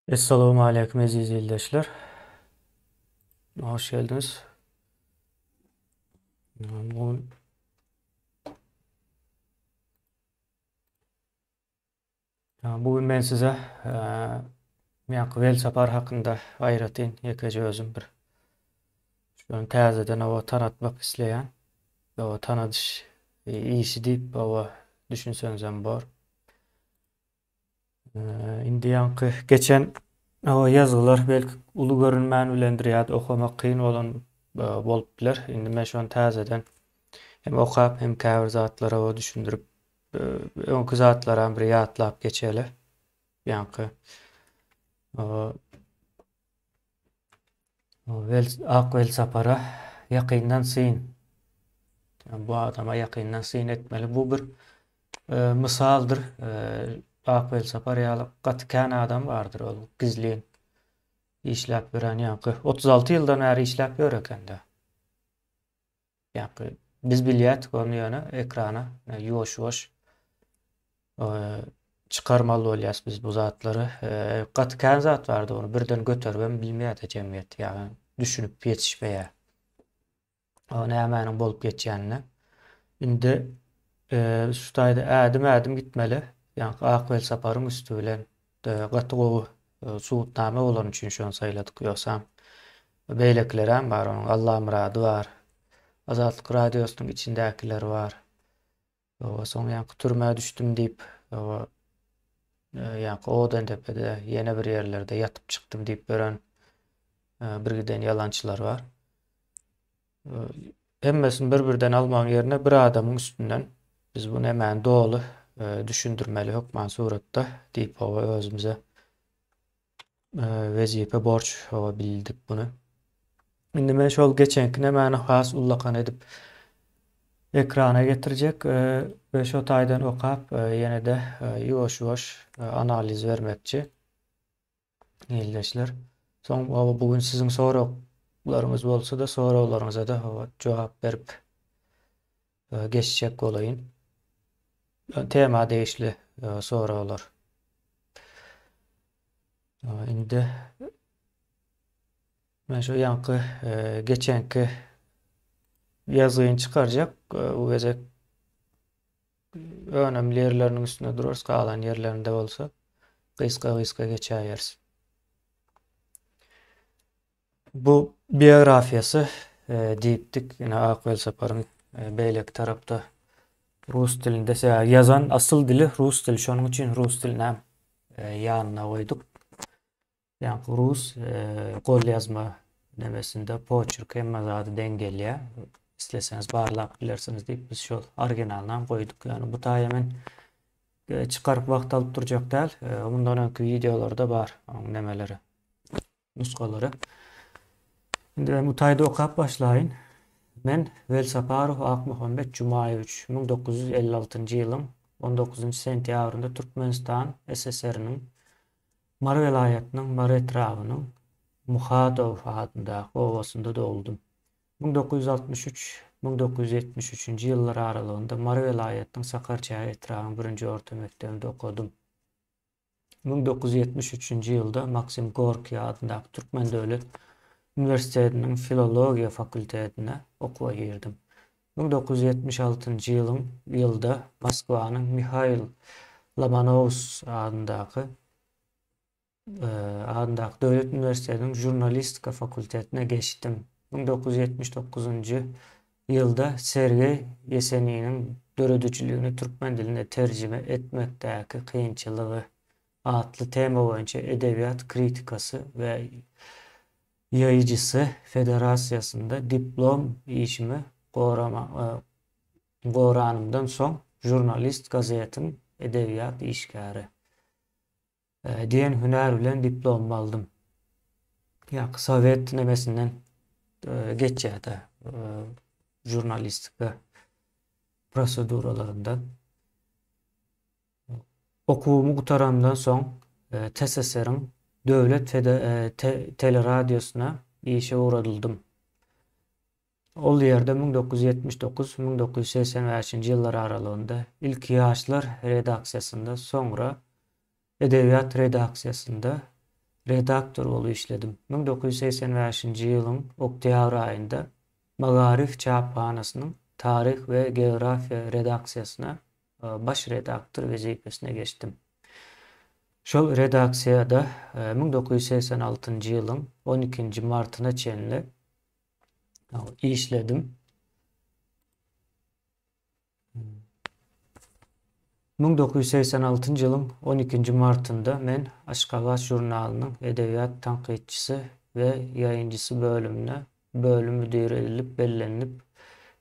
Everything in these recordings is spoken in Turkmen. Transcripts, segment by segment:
Essalamu aleýkum eziz ildeşler. Hoş geldiňiz. Bugün Bugün men size ýaňky Welsapar hakynda aýratyn ýekeje özüm bir şuny täzeden oba tanatmak isleýän. Oba tanadyş işi diýip oba düşünseňizem bor. Indi ýaňky geçen ýazgylar belki uly görünmän bilendir ýa-da okamak kyn bolan bolup biler. Indi men şony täzeden hem okap hem käbir zatlara düşündirip öňki zatlaram bir ýatlap geçeli. Ýaňky Ak Welsapara ýakyndan syn. Bu adama ýakyndan syn etmeli. Bu bir mysaldyr. Ak Welsapar ýaly gaty kän adam bardyr ol gizlin işläp ýören ýaňky 36 ýyldan bäri işläp ýör ekende. Ýaňky biz bilýärdik ony ýöne ekrana ýuwaş-ýuwaş çykarmaly bolýas biz bu zatlary. Gaty kän zat bardy ony birden göteribem bilmeýärdi jemgyýet ýagny düşünip ýetişmeýär. O nämäniň bolup geçýänine. Indi şu taýda ädim-ädim gitmeli. Ýaňky Ak Welsaparyň üsti bilen gaty gowy subutnama bolany üçin şony saýladyk. Ýogsam beýlekilerem bar, onuň Allamyrady bar, Azatlyk Radiosynyň içindäkiler bar. Soň ýaňky türmä düşdüm diýip, ýaňky Odendepede ýene bir ýerlerde ýatyp çykdym diýip ýören birgiden ýalançylar bar. Hemmesini bir-birden almagyň ýerine bir adamyň üstünden biz bu nemäni doly düşündirmeli hökman suratda diýip hawa özümize wezipe borç hawa bildik buny. Indi men şol geçenki nemäni has ullakan edip ekrana getirjek we şo taýdan okap ýene-de ýuwaş-ýuwaş analiz bermekçi. Ildeşler. Soň hawa bu gün siziň soraglaryňyz bolsa-da soraglaryňyza-da hawa jogap berip geçjek bolaýyn. Tema degişli soraglar. Indi men şu ýaňky geçenki ýazgyny çykarjak. Bu gezek Önemli ýerleriniň üstünde durarys, galan ýerlerinde bolsa gysga-gysga geçäýeris. Bu biografiýasy e, diýipdik. Ine Ak Welsaparyň e, beýleki tarapda rus dilinde sebäbi ýazan asyl dili rus dili. Şonuň üçin rus dilini hem e, ýanyna goýduk. Ýaňky rus golýazma nemesinde poçerk hemme zady deň gelýär. Isleseňiz barlap bilersiňiz diýip biz şol originalynam goýduk. Ýöne bu taýa men çykaryp wagt alyp durjak däl. Mundan öňki wideolarda bar oň nemeleri, nusgalary. Indi men bu taýda okap başlaýyn. Men Welsaparow Akmuhammet Jumaýewiç 1956-njy ýylyň 19-njy sentýabrynda Türkmenistan SSR-niň Mary welaýatynyň Mary etrabynyň Muhadow adyndaky obasynda doguldym. 1963, 1973-nji ýyllar aralygynda Mary welaýatynyň Sakarçäge etrabynyň birinji orta mekdebinde okadym. 1973-nji ýylda Maksim Gorkiý adyndaky Türkmen döwlet uniwersitetiniň filologiýa fakultetine okuwa girdim. 1976-njy ýylyň ýylda Moskwanyň Mihail Lomonos adyndaky adyndaky döwlet uniwersitetiniň žurnalistika fakultetine geçdim. 1979-njy ýylda Sergeý Ýeseniniň döredijiligini türkmen diline terjime etmekdäki kynçylygy atly tema boýunça edebiýat kritikasy we ýaýyjysy federasiýasynda diplom işimi goranymdan soň žurnalist gazetiň edebiýat işgäri diýen hünär bilen diplomymy aldym. Ýa sowet nemesinden geçýär-de žurnalistika proseduralaryndan. Okuwymy gutaranymdan soň TSSR-iň döwlet teleradiosyna işe ugradyldym. Ol ýerde 1979, 1985-nji ýyllar aralygynda ilki ýaşlar redaksiýasynda, soňra edebiýat redaksiýasynda. Redaktor bolup işledim. 1985-nji ýylyň oktýabr aýynda Magaryf çaphanasynyň taryh we geografiýa redaksiýasyna baş redaktor wezipesine geçdim. Şol redaksiýada 1986-njy ýylyň on ikinji martyna çenli işledim. 1986-njy ýylyň on ikinji martynda men Aşgabat žurnalynyň edebiýat tankytçysy we ýaýynjysy bölümine bölüm müdiri edilip bellenilip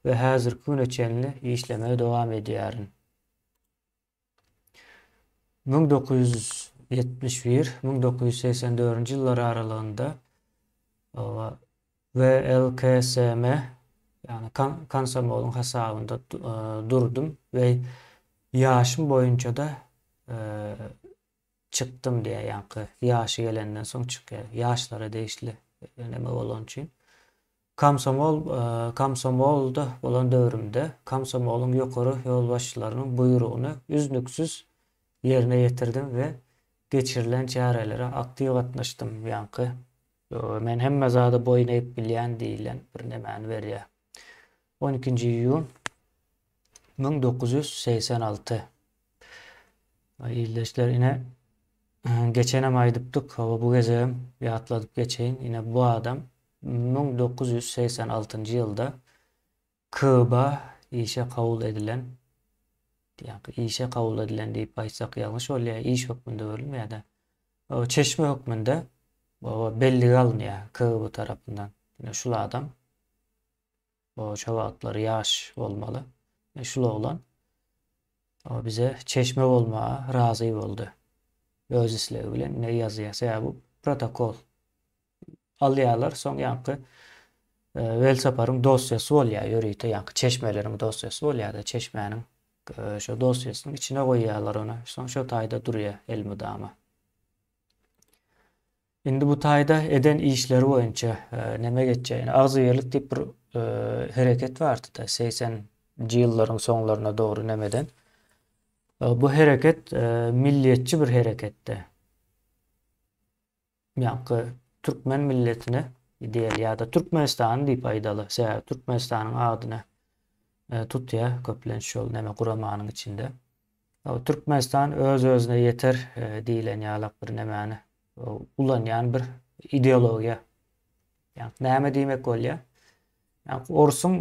we häzirki güne çenli işlemegi dowam edýärin. 1971, 1984-nji ýyllar aralygynda WLKSM, ýagny komsomolyň hasabynda durdum we ýaşym boýunça-da çykdym diýýär, ýaňky ýaşy gelenden soň çykýar, ýaşlara degişli neme bolany üçin. Komsomol, komsomolda bolan döwrümde komsomolyň ýokary ýolbaşçylarynyň buýrugyny üznüksiz ýerine ýetirdim we geçirilen çärelere aktiw gatnaşdym, ýaňky Men hemme zada boýun egip bilýän diýlen bir nemäni berýär. 12-nji iýun 1986. Ildeşler ine geçenem aýdypdyk, hawa bu gezegem ýatladyp geçeýin. Ine bu adam 1986-njy ýylda KGB işe kabul edilen, ýa-da işe kabul edilen diýip aýtsak ýalňyş bolýar, iş hökmünde görülmeýär-de. Çeşme hökmünde bellige alynýar KGB tarapyndan. Ine şul adam şo wagtlar ýaş bolmaly. Ine şul oglan bize çeşme bolmaga razy boldy. Öz islegi bilen ine ýazýar. Sebäbi bu protokol. Alýarlar, soň ýaňky Welsaparyň dosýasy bolýar, ýörite ýaňky çeşmeleriň dosýasy bolýar-da, çeşmäniň şo dosýasynyň içine goýýarlar ony. Soň şo taýda durýar elmydama. Indi bu taýda eden işleri boýunça neme geçýär? Ýani agzybirlik diýip bir hereket bardy-da, 80-nji ýyllaryň soňlaryna dogry nemeden. Bu hereket milliýetçi bir hereketdi. Ýaňky türkmen milletine diýeli ýa-da Türkmenistany diýip aýdaly. Sebäbi Türkmenistanyň adyny e, tutýar köplenç şol näme guramanyň içinde. Türkmenistan öz-özüne ýeter e, diýlen ýalak bir nämäni e, ulanýan bir ideologiýa. Ýa näme diýmek bolýar? Ýa orsuň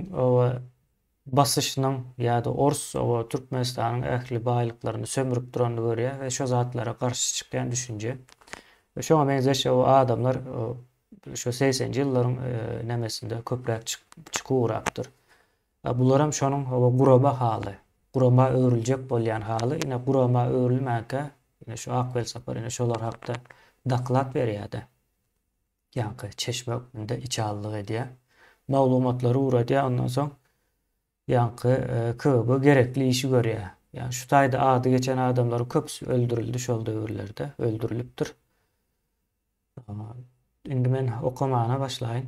basyşynyň ýa-da ors oba Türkmenistanyň ähli baýlyklaryny sömürip duranyny görýär we şo zatlara garşy çykýan düşünje. We şoňa meňzeş o adamlar şo segsenji ýyllaryň nemesinde köpräk çykyp ugrapdyr. Bularam şonuň oba gurama haly, gurama öwrüljek bolýan haly, ine gurama öwrülmänkä ine şu Ak Welsapar ine şolar hakda doklad berýärdi. Ýaňky çeşme hökmünde içalylyk edýär. Maglumatlary ugradýar, ondan soň ýaňky KGB gerekli işi görýär. Ýagny şu taýda ady geçen adamlaryň köpüsi öldürildi şol döwürlerde, öldürilipdir. Indi men okamana başlaýyn.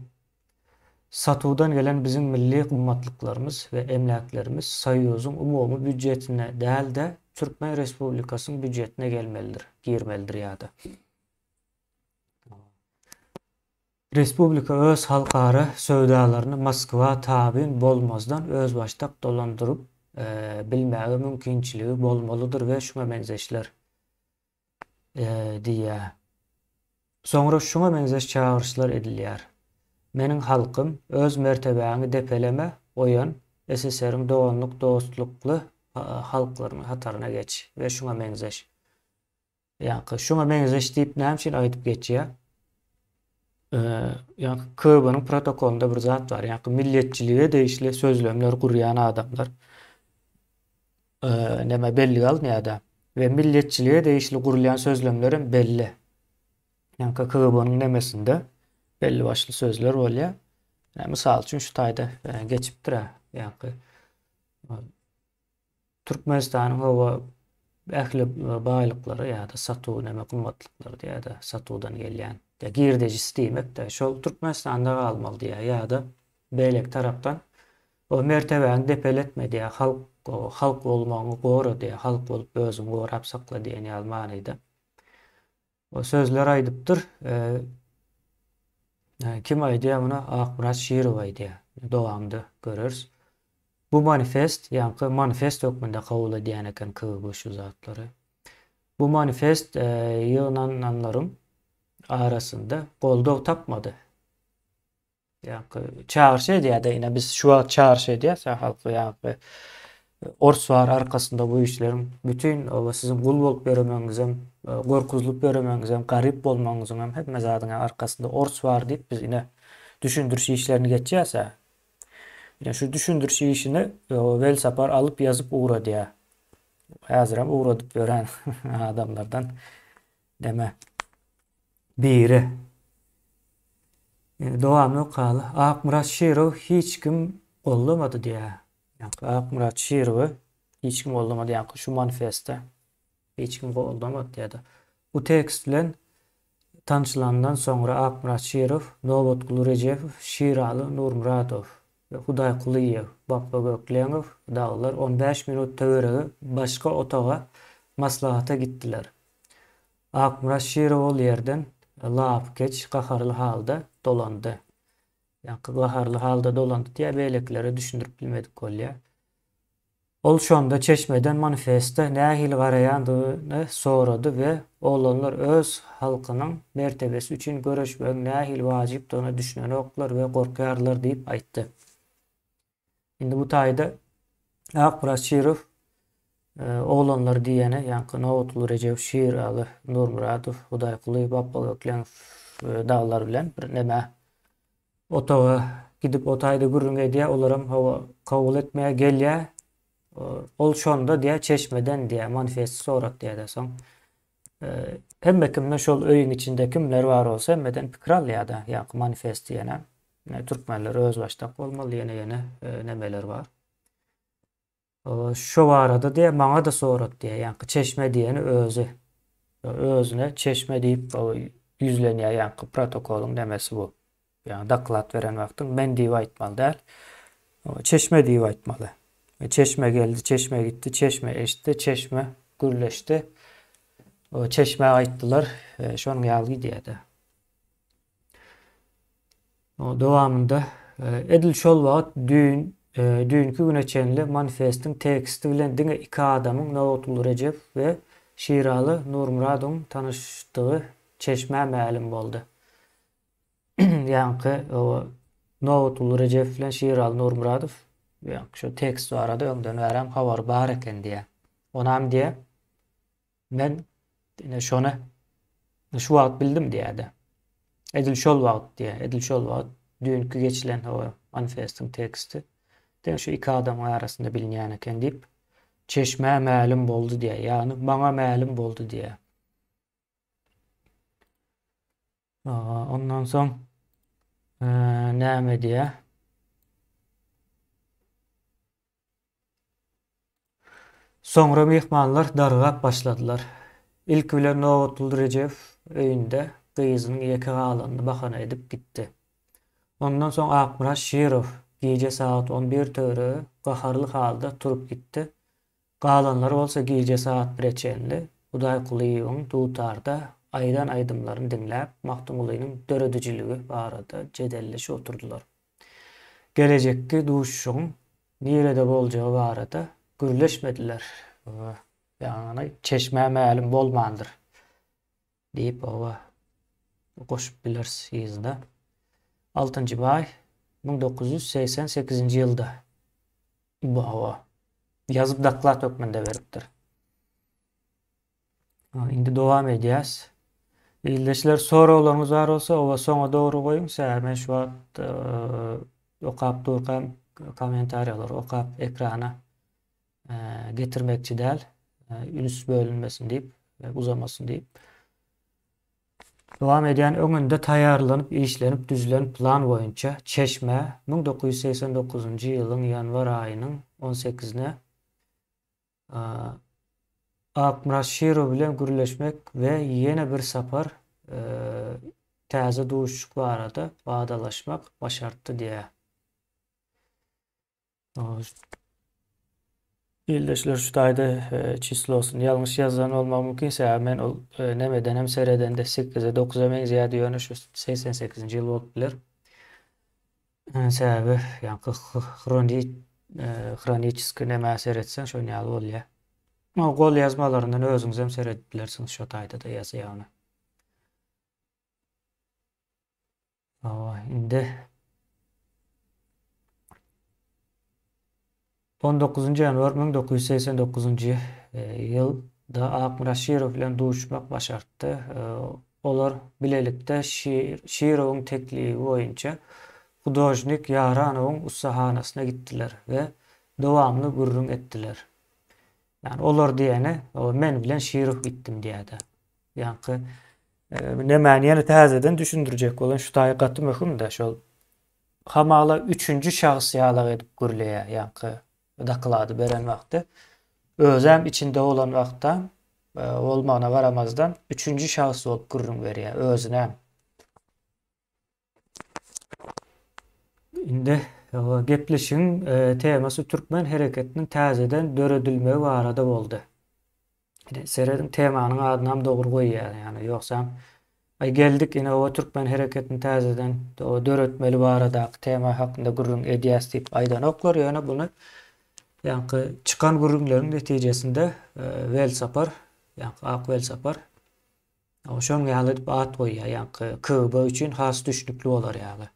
Satuwdan gelen biziň milli gymmatlyklarymyz we emläklerimiz Soýuzyň umumy býudjetine däl-de, Türkmen Respublikasynyň býudjetine gelmelidir, girmelidir ýa-da. Respublika öz halkara söwdalaryny Moskwa tabyn bolmazdan özbaşdak dolandyryp bilmäge mümkinçiligi bolmalydyr we şuňa meňzeşler diýýär. Soňra şuňa meňzeş çagyryşlar edilýär. Meniň halkym, öz mertebäňi depeleme, oýan, SSR-iň doganlyk-dostlukly halklarynyň hataryna geç we şuňa meňzeş. Ýaňky şuňa meňzeş diýip näme üçin aýdyp geçýär? Ýaňky KB-nyň protokolynda bir zat bar. Ýaňky milletçilige degişli sözlemler gurýan adamlar näme bellige alynýar-da. We milletçilige degişli gurulýan sözlemler hem belli. Ýaňky KB-nyň nemesinde belli başly sözler bolýar. Mysal üçin şu taýda geçipdir-ä. Ýaňky Türkmenistanyň howa ähli baýlyklary ýa-da satuw näme gymmatlyklary diýýär-de, satuwdan gelýän ýa girdejisi diýmek-de, şol Türkmenistanda galmaly diýýär ýa-da beýleki tarapdan o mertebäňi depeletme diýýär, halk halk bolmagyňy gora diýýär, halk bolup özüňi gorap sakla diýen ýaly manyda. Sözler aýdypdyr. Kim aýdýar muny? Akmyrat Şirow aýdýar. Dowamynda göreris. Bu manifest, ýaňky manifest hökmünde kabul edýän eken KGB şu zatlary. Bu manifest ýygnananlaryň arasynda goldaw tapmady. Ýaňky çagyryş edýär-de, ine biz şu wagt çagyryş edýäs, halky ýaňky ors bar arkasynda bu işleriň bütin oba siziň gul bolup ýöremegiňizem, gorkuzylyp ýöremegiňizem, garyp bolmagyňyzyň hem hemme zadyň arkasynda ors bar diýip biz ine düşündiriş işlerini geçýäs-ä. Ine şu düşündiriş işini Welsapar alyp ýazyp ugradýar. Häzirem ugradyp ýören adamlardan deme biri. Indi dowamly okaly. Akmyrat Şirow hiç kim gollamady diýýär. Ýaňky Akmyrat Şirowy hiç kim gollamady ýaňky şu manifeste hiç kim goldamady diýýär. Bu tekst bilen tanşylandan soňra Akmyrat Şirow, Nobatguly Rejepow, Şiraly Nurmyradow we Hudaý Kulyýew, Bapba Gökleňow dagylar on bäş minut töweregi başga otaga maslahata gitdiler. Akmyrat Şirow ol ýerden lapykeç, gaharly halda dolandy. Ýaňky gaharly halda dolandy diýýär, beýlekilere düşündirip bilmedik bolýar. Ol şonda çeşmeden manifeste nähili garaýandygyny sorady we oglanlar öz halkynyň mertebesi üçin göreşmegiň nähili wajypdygyna düşünenoklar we gorkýarlar diýip aýtdy. Indi bu taýda Akmyrat Şirow oglanlar diýeni, ýaňky Nobatguly Rejew, Şiraly Nurmyradow, Hudaýguly Bapbagökleňow dagylar bilen bir neme otaga gidip o taýda gürrüň edýär, olaram hawa kabul etmäge gelýär. Ol şonda diýýär, çeşmeden diýýär, manifesti sorat diýýär-de soň. Hemme kimden şol öýüň içinde kimler bar bolsa hemmeden pikir alýar-da, ýaňky manifest diýene. Türkmenler özbaşdak bolmaly ýene ýene nemeler bar. Şo barada diýýär, maňa-da sorat diýýär. Ýaňky çeşme diýeni özi. Özüne çeşme diýip ýüzlenýär ýaňky protokolyň nemesi bu. Ýagny doklad beren wagtyň men diýip aýtmaly däl. Çeşme diýip aýtmaly. Çeşme geldi, çeşme gitdi, çeşme eşitdi, çeşme gürleşdi. Çeşmä aýtdylar. Şonuň ýaly gidýär-de. Dowamynda edil şol wagt düýn düýnki güne çenli manifestiň teksti bilen diňe iki adamyň Nobatguly Rejepow we Şiraly Nurmyradowyň tanyşdygy çeşmä mälim boldy. Ýaňky Nobatguly Rejepow bilen Şiraly Nurmyradow ýaňky şu tekst barada öňden bärem habary bar eken diýýär. Onam diýýär, men ine şony şu wagt bildim diýýär-de. Edil şol wagt diýýär, edil şol wagt düýnki geçilen o manifestiň teksti diňe şu iki adamyň arasynda bilinýän eken diýip, çeşmä mälim boldy diýýär. Ýagny maňa mälim boldy diýýär. Ondan soň näme diýýär? Soňra myhmanlar dargap başladylar. Ilki bilen Nobatguly Rejepow öýünde gyzynyň ýeke galanyny bahana edip gitdi. Ondan soň Akmyrat Şirow gije sagat on bir töweregi gaharly halda turup gitdi. Galanlary bolsa gije sagat bire çenli Hudaý Kulyýewiň dutarda aýdan aýdymlaryny diňläp, Magtymgulynyň döredijiligi barada jedelleşip oturdylar. Gelejekki duşuşygyň nirede boljagy barada gürleşmediler. Ýagny çeşmä mälim bolmandyr diýip oba goşup bileris yzyna. Altynjy maý 1988-nji ýylda. Bu hawa. Ýazyp doklad hökmünde beripdir. Indi dowam edýäs. Ildeşler soraglaryňyz bar bolsa, oba soňa dogry goýuň. Sebäbi men şu wagt e, okap durkam kommentariýalary okap ekrana e, getirmekçi däl. E, üns bölünmesin diýip, uzamasyn diýip. Dowam edýän öňünde taýýarlanyp işlenip düzülen plan boýunça Çeşmä 1989-njy ýylyň ýanwar aýynyň on sekizine Akmyrat Şirow bilen gürleşmek we ýene bir sapar täze duşuşyk barada wadalaşmak başartdy diýýär. Ildeşler şu taýda çislosyny ýalňyş ýazan bolmagy mümkin sebäbi men ol nemeden hem seredende sekize dokuza meňzeýärdi ýöne şu 88-nji ýyl bolup biler. Sebäbi ýaňky hroni hroniçeskiý nämä seretseň şon ýaly bolýar. Gol ýazmalaryndan özüňiz hem seredip bilersiňiz şo taýda-da ýazýar ony. Hawa, indi 19-njy ýanwar 1989-njy e, ýylda Akmyrat Şirow bilen duşmak başartdy. E, olar bilelikde Şirowyň teklibi boýunça hudožnik Ýaranowyň ussahanasyna gitdiler we dowamly gürrüň etdiler. Ýani olar diýeni, men bilen Şirow gitdim diýýärdi. Ýaňky Nemäni ýene täzeden düşündirjek bolan şu taýy gaty möhüm-de şol hamala üçünji şahs ýalak edip gürleýär ýaňky doklady beren wagty. Özem içinde bolan wagtda bolmagyna garamazdan üçünji şahs bolup gürrüň berýär özünem. Indi gepleşigiň temasy türkmen hereketiniň täzeden döredilmegi barada boldy. Serediň temanyň adynam dogry goýýar ýagny ýogsam aý geldik ine o türkmen hereketini täzeden döretmeli baradaky tema hakynda gürrüň edýäs diýip aýdanoklar ýöne buny ýaňky çykan gürrüňleriň netijesinde Welsapar ýaňky ak Welsapar şonuň ýaly edip at goýýar ýaňky KGB üçin has düşnükli bolar ýaly.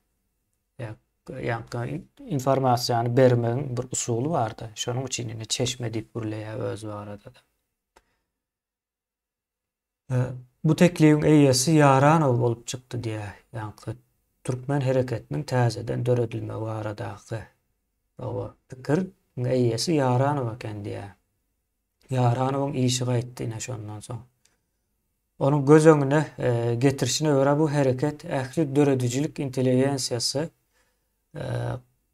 Ýaňky informasiýany bermegiň bir usuly bardy. Şonuň üçin indi çeşme diýip gürleýär özi barada-da. Bu teklibiň eýesi Ýaranow bolup çykdy diýýär. Ýaňky türkmen hereketiniň täzeden döredilmegi baradaky pikir eýesi Ýaranow eken diýýär. Ýaranowyň işi gaýtdy ine şondan soň. Onuň göz öňüne getirişine görä bu hereket ähli döredijilik intelligensiýasy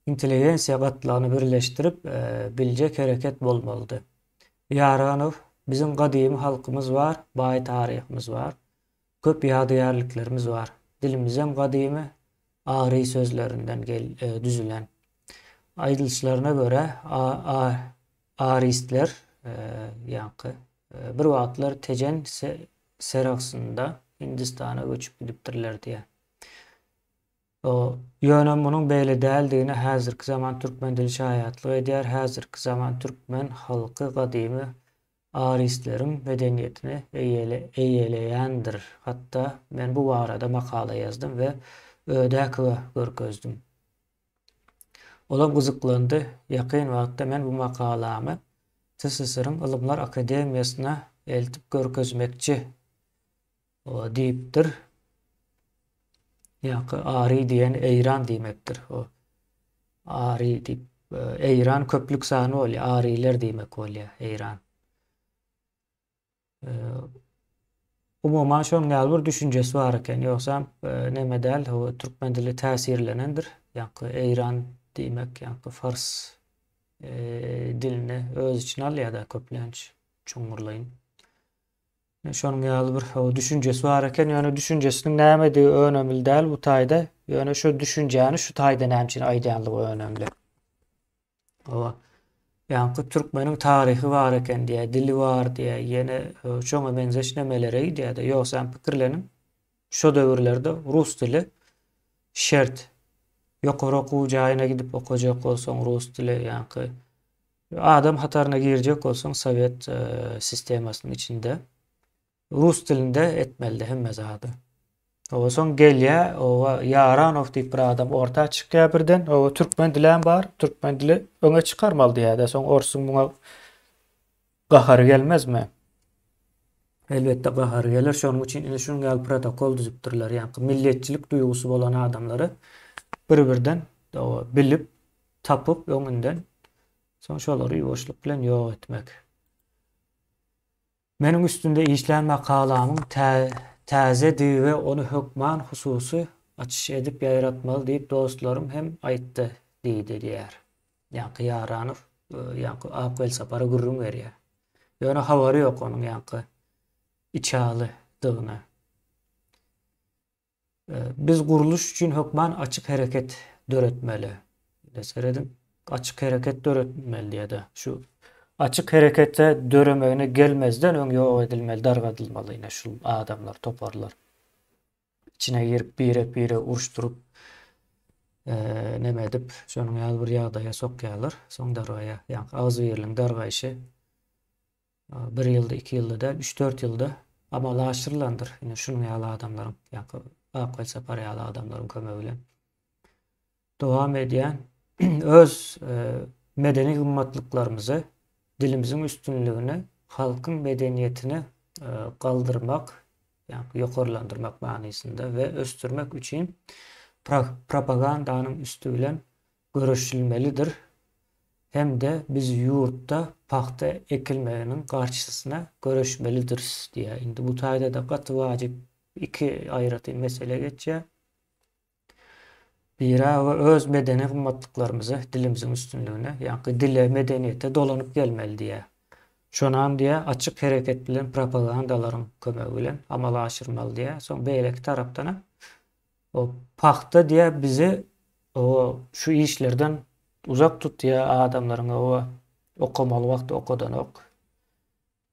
intelligensiýa gatlagyny birleşdirip biljek hereket bolmalydy. Ýaranow, Biziň gadymy halkymyz bar, baý taryhymyz bar. Köp ýadygärliklerimiz bar. Dilimizem gadymy ariý sözlerinden düzülen. Aýdylyşlaryna görä, aristler, ýaňky, bir wagtlar Tejen Seragsynda Hindistana göçüp gidipdirler diýýär. Ýöne munuň beýle däldigine häzirki zaman türkmen dili şaýatlyk edýär. Häzirki zaman türkmen halky gadymy aristleriň medeniýetini eýeleýändir. Hatda men bu barada makala ýazdym we Ödäkowa görkezdim. Olam gyzyklandy. Ýakyn wagtda men bu makalamy TSSR-iň Ylymlar akademiýasyna eltip görkezmekçi diýipdir. Ýaňky Ari diýen Eýran diýmekdir. O Ari diýip, Eýran köplük sany bolýar, Ariler diýmek bolýar, Eýran. Umuman şonuň ýaly bir düşünjesi bar eken. Ýogsam neme däl, türkmen dili täsirlenendir. Ýaňky Eýran diýmek, ýaňky fars dilini öz içine alýar-da köplenç çuňňurlaýyn. Şonuň ýaly bir düşünjesi bar eken. Ýöne düşünjesiniň nämedigi önemli däl bu taýda. Ýöne şu düşünjäni şu taýda näme üçin aýdýanlygy önemli. Hawa. Ýaňky türkmeniň taryhy bar eken diýýär, dili bar diýýär, ýene şoňa meňzeş nemelere gidýär-de. Ýogsam pikirleniň, şo döwürlerde rus dili şert. Ýokary okuw jaýyna gidip okajak bolsaň rus dili, ýaňky adam hataryna girjek bolsaň sowet sistemasynyň içinde Rus dilinde etmelidi hemme zady. Oba soň gelýä, oba Ýaranow diýip bir adam orta çykýar birden. Oba türkmen dilem bar, türkmen dili öňe çykarmaly diýýär-de. Soň orsuň muňa gahary gelmezmi? Elbetde gahary geler. Şonuň üçin indi şunuň ýaly protokol düzüpdirler. Ýaňky milletçilik duýgusy bolan adamlary bir-birden bilip, tapyp öňünden soň şolary ýuwaşlyk bilen ýok etmek. Meniň üstünde işlän makalamyň täzedigi we ony hökman hususy açyş edip ýaýratmaly diýip dostlarym hem aýtdy diýdi diýýär. Ýaňky Ýaranow ýaňky Ak Welsapara gürrüň berýär. Ýöne habary ýok onuň ýaňky içalydygyna. Biz gurluş üçin hökman açyk hereket döretmeli. Ine serediň, açyk hereket döretmeli diýýär-de. Şu Açyk herekete döremegine gelmezden öň ýok edilmeli, dargadylmaly ine şul adamlar, toparlar. Içine girip birek-biregi uruşdyryp, neme edip, şonuň ýaly bir ýagdaýa sokýarlar. Soň dargaýar. Ýaňky agzybirligiň dargaýşy bir ýylda, iki ýylda däl, üç-dört ýylda amala aşyrylandyr. Ine şunuň ýaly adamlaryň, ýaňky Ak Welsapar ýaly adamlaryň kömegi bilen. Dowam edýän öz medeni gymmatlyklarymyzy, dilimiziň üstünligini halkyň medeniýetini galdyrmak, ýagny ýokarlandyrmak manysynda we ösdürmek üçin propagandanyň üsti bilen göreşilmelidir hem-de biz ýurtda pagta ekilmeginiň garşysyna göreşmelidiris diýýär. Indi bu taýda-da gaty wajyp iki aýratyn mesele geçýär. Biri öz medeni gymmatlyklarymyzy, dilimiziň üstünligine, ýaňky dile, medeniýete dolanyp gelmeli diýýär. Şonam diýýär, açyk hereket bilen propagandalaryň kömegi bilen amala aşyrmaly diýýär. Soň beýleki tarapdanam o pagta diýýär bizi o şu işlerden uzak tutýar, adamlaryň o okamaly wagty okadanok.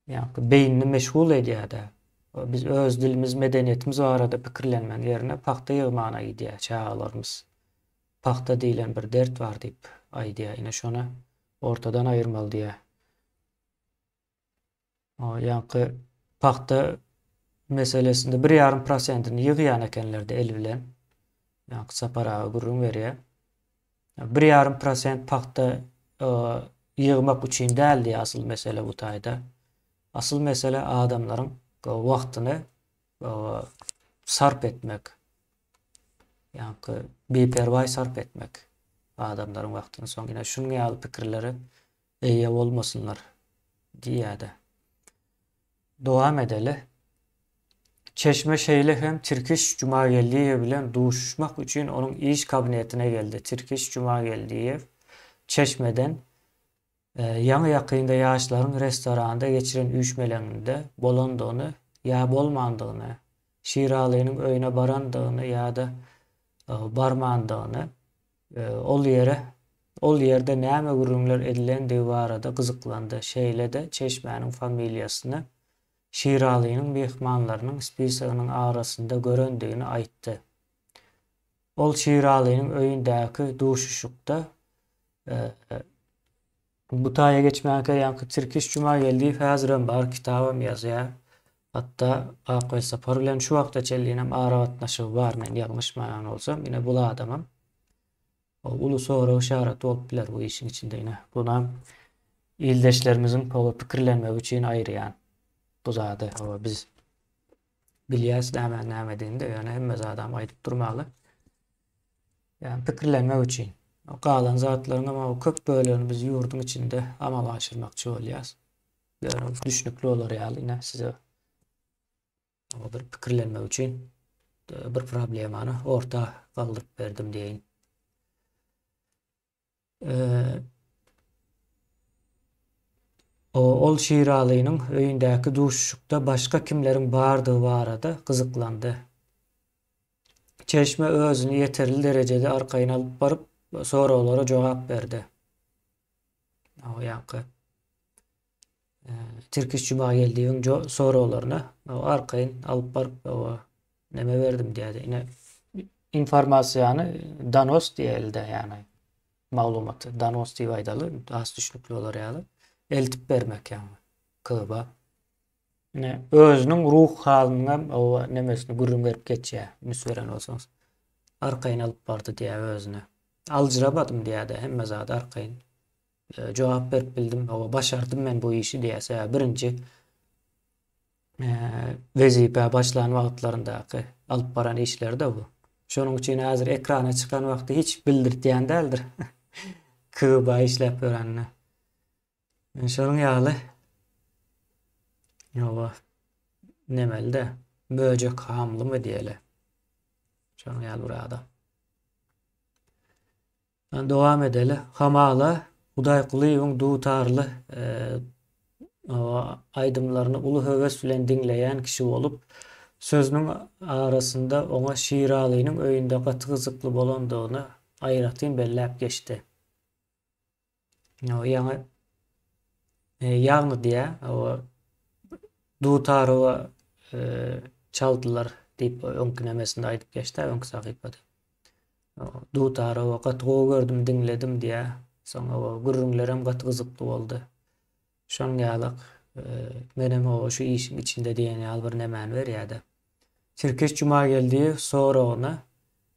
Ýaňky beýnini meşgul edýär-dä. Biz öz dilimiz, medeniýetimiz barada pikirlenmegiň ýerine pagta ýygmana gidýär çagalarymyz. Pagta diýlen bir dert bar diýip aýdýar. Ine şony ortadan aýyrmaly diýýär. Ýaňky pagta meselesinde bir ýarym prosentini ýygýan ekenler-de el bilen. Ýaňky Sapar aga gürrüň berýär. Bir ýarym prosent pagta ýygmak üçin däl diýýär asyl mesele bu taýda. Asyl mesele adamlaryň wagtyny sarp etmek. Ýaňky biperwaý sarp etmek adamlaryň wagtyny. Soň ine şunuň ýaly pikirlere eýe bolmasynlar diýýär-de. Dowam edeli. Çeşme şeýle hem Tirkiş Jumageldiýew bilen duşuşmak üçin onuň iş kabinetine geldi. Tirkiş Jumageldiýew Çeşmeden ýaňy-ýakynda ýaşlaryň restoranda geçiren üýşmeleňinde bolandygyny ýa bolmandygyny, Şiralynyň öýüne barandygyny ýa-da barmandygyny, ol ýere ol ýerde näme gürrüňler edilendigi barada gyzyklandy. Şeýle-de Çeşmäniň familiýasyny Şiralynyň myhmanlarynyň spisogynyň arasynda görendigini aýtdy. Ol Şiralynyň öýündäki duşuşykda bu taýa geçmänkä ýaňky Tirkiş Jumageldiýew häzirem bar, kitabam ýazýar. Hatda Ak Welsapar bilen şu wagta çenlinem aragatnaşygy bar, men ýalňyşmaýan bolsam, ine bul adamam uly sorag yşaraty bolup biler bu işiň içinde ine. Bunam ildeşlerimiziň hawa pikirlenmegi üçin aýyrýan bu zady. Hawa biz bilýäs nämäň nämedigini-de, ýöne hemme zadam aýdyp durmaly. Ýagny pikirlenmek üçin. Galan zatlaryň hem köp bölegini biz ýurduň içinde amala aşyrmakçy bolýas. Ýöne düşnükli bolar ýaly ine size bir pikirlenmek üçin bir problemany orta galdyryp berdim diýeýin. Ol Şiralynyň öýündäki duşuşykda başga kimleriň bardygy barada gyzyklandy. Çeşme özüni ýeterli derejede arkaýyn alyp baryp, soraglara jogap berdi. O ýaňky Tirkiş Jumageldiýewiň soraglaryna arkaýyn alyp baryp, o neme berdim diýýärdi. Ine informasiýany donos diýeli-de, ýagny maglumaty donos diýip aýdaly, has düşnükli bolar ýaly eltip bermek ýagny KGB. Ine özüniň ruh halynyň hem o nemesini gürrüň berip geçýär, üns beren bolsaňyz. Arkaýyn alyp bardy diýýär özüne. Aljyramadym diýýär-de, hemme zady arkaýyn jogap berip bildim. Hawa, başardym men bu işi diýýär. Sebäbi birinji wezipä başlan wagtlaryndaky alyp baran işleri-de bu. Şonuň üçin häzir ekrana çykan wagty hiç bildirtýän däldir. KGB işläp ýörenini. Şonuň ýaly hawa nemeli-de möjek hamlymy diýeli. Şonuň ýaly bir adam. Dowam edeli. Hamala Hudaýkulyýewiň dutarly aýdymlaryny uly höwes bilen diňleýän kişi bolup, sözüniň arasynda oňa Şiralynyň öýünde gaty gyzykly bolandygyny aýratyn belläp geçdi. Ýaňy. Ýagny diýýär, Dutarowa çaldylar diýip öňki nemesinde aýdyp geçdi, öňki sahypada. Dutarowa gaty gowy gördüm, diňledim diýýär. Soň gürrüňlerem gaty gyzykly boldy. Şonuň ýalak menem şu işiň içinde diýen ýaly bir nemäni berýär-de. Tirkeş Jumageldiýew soragyna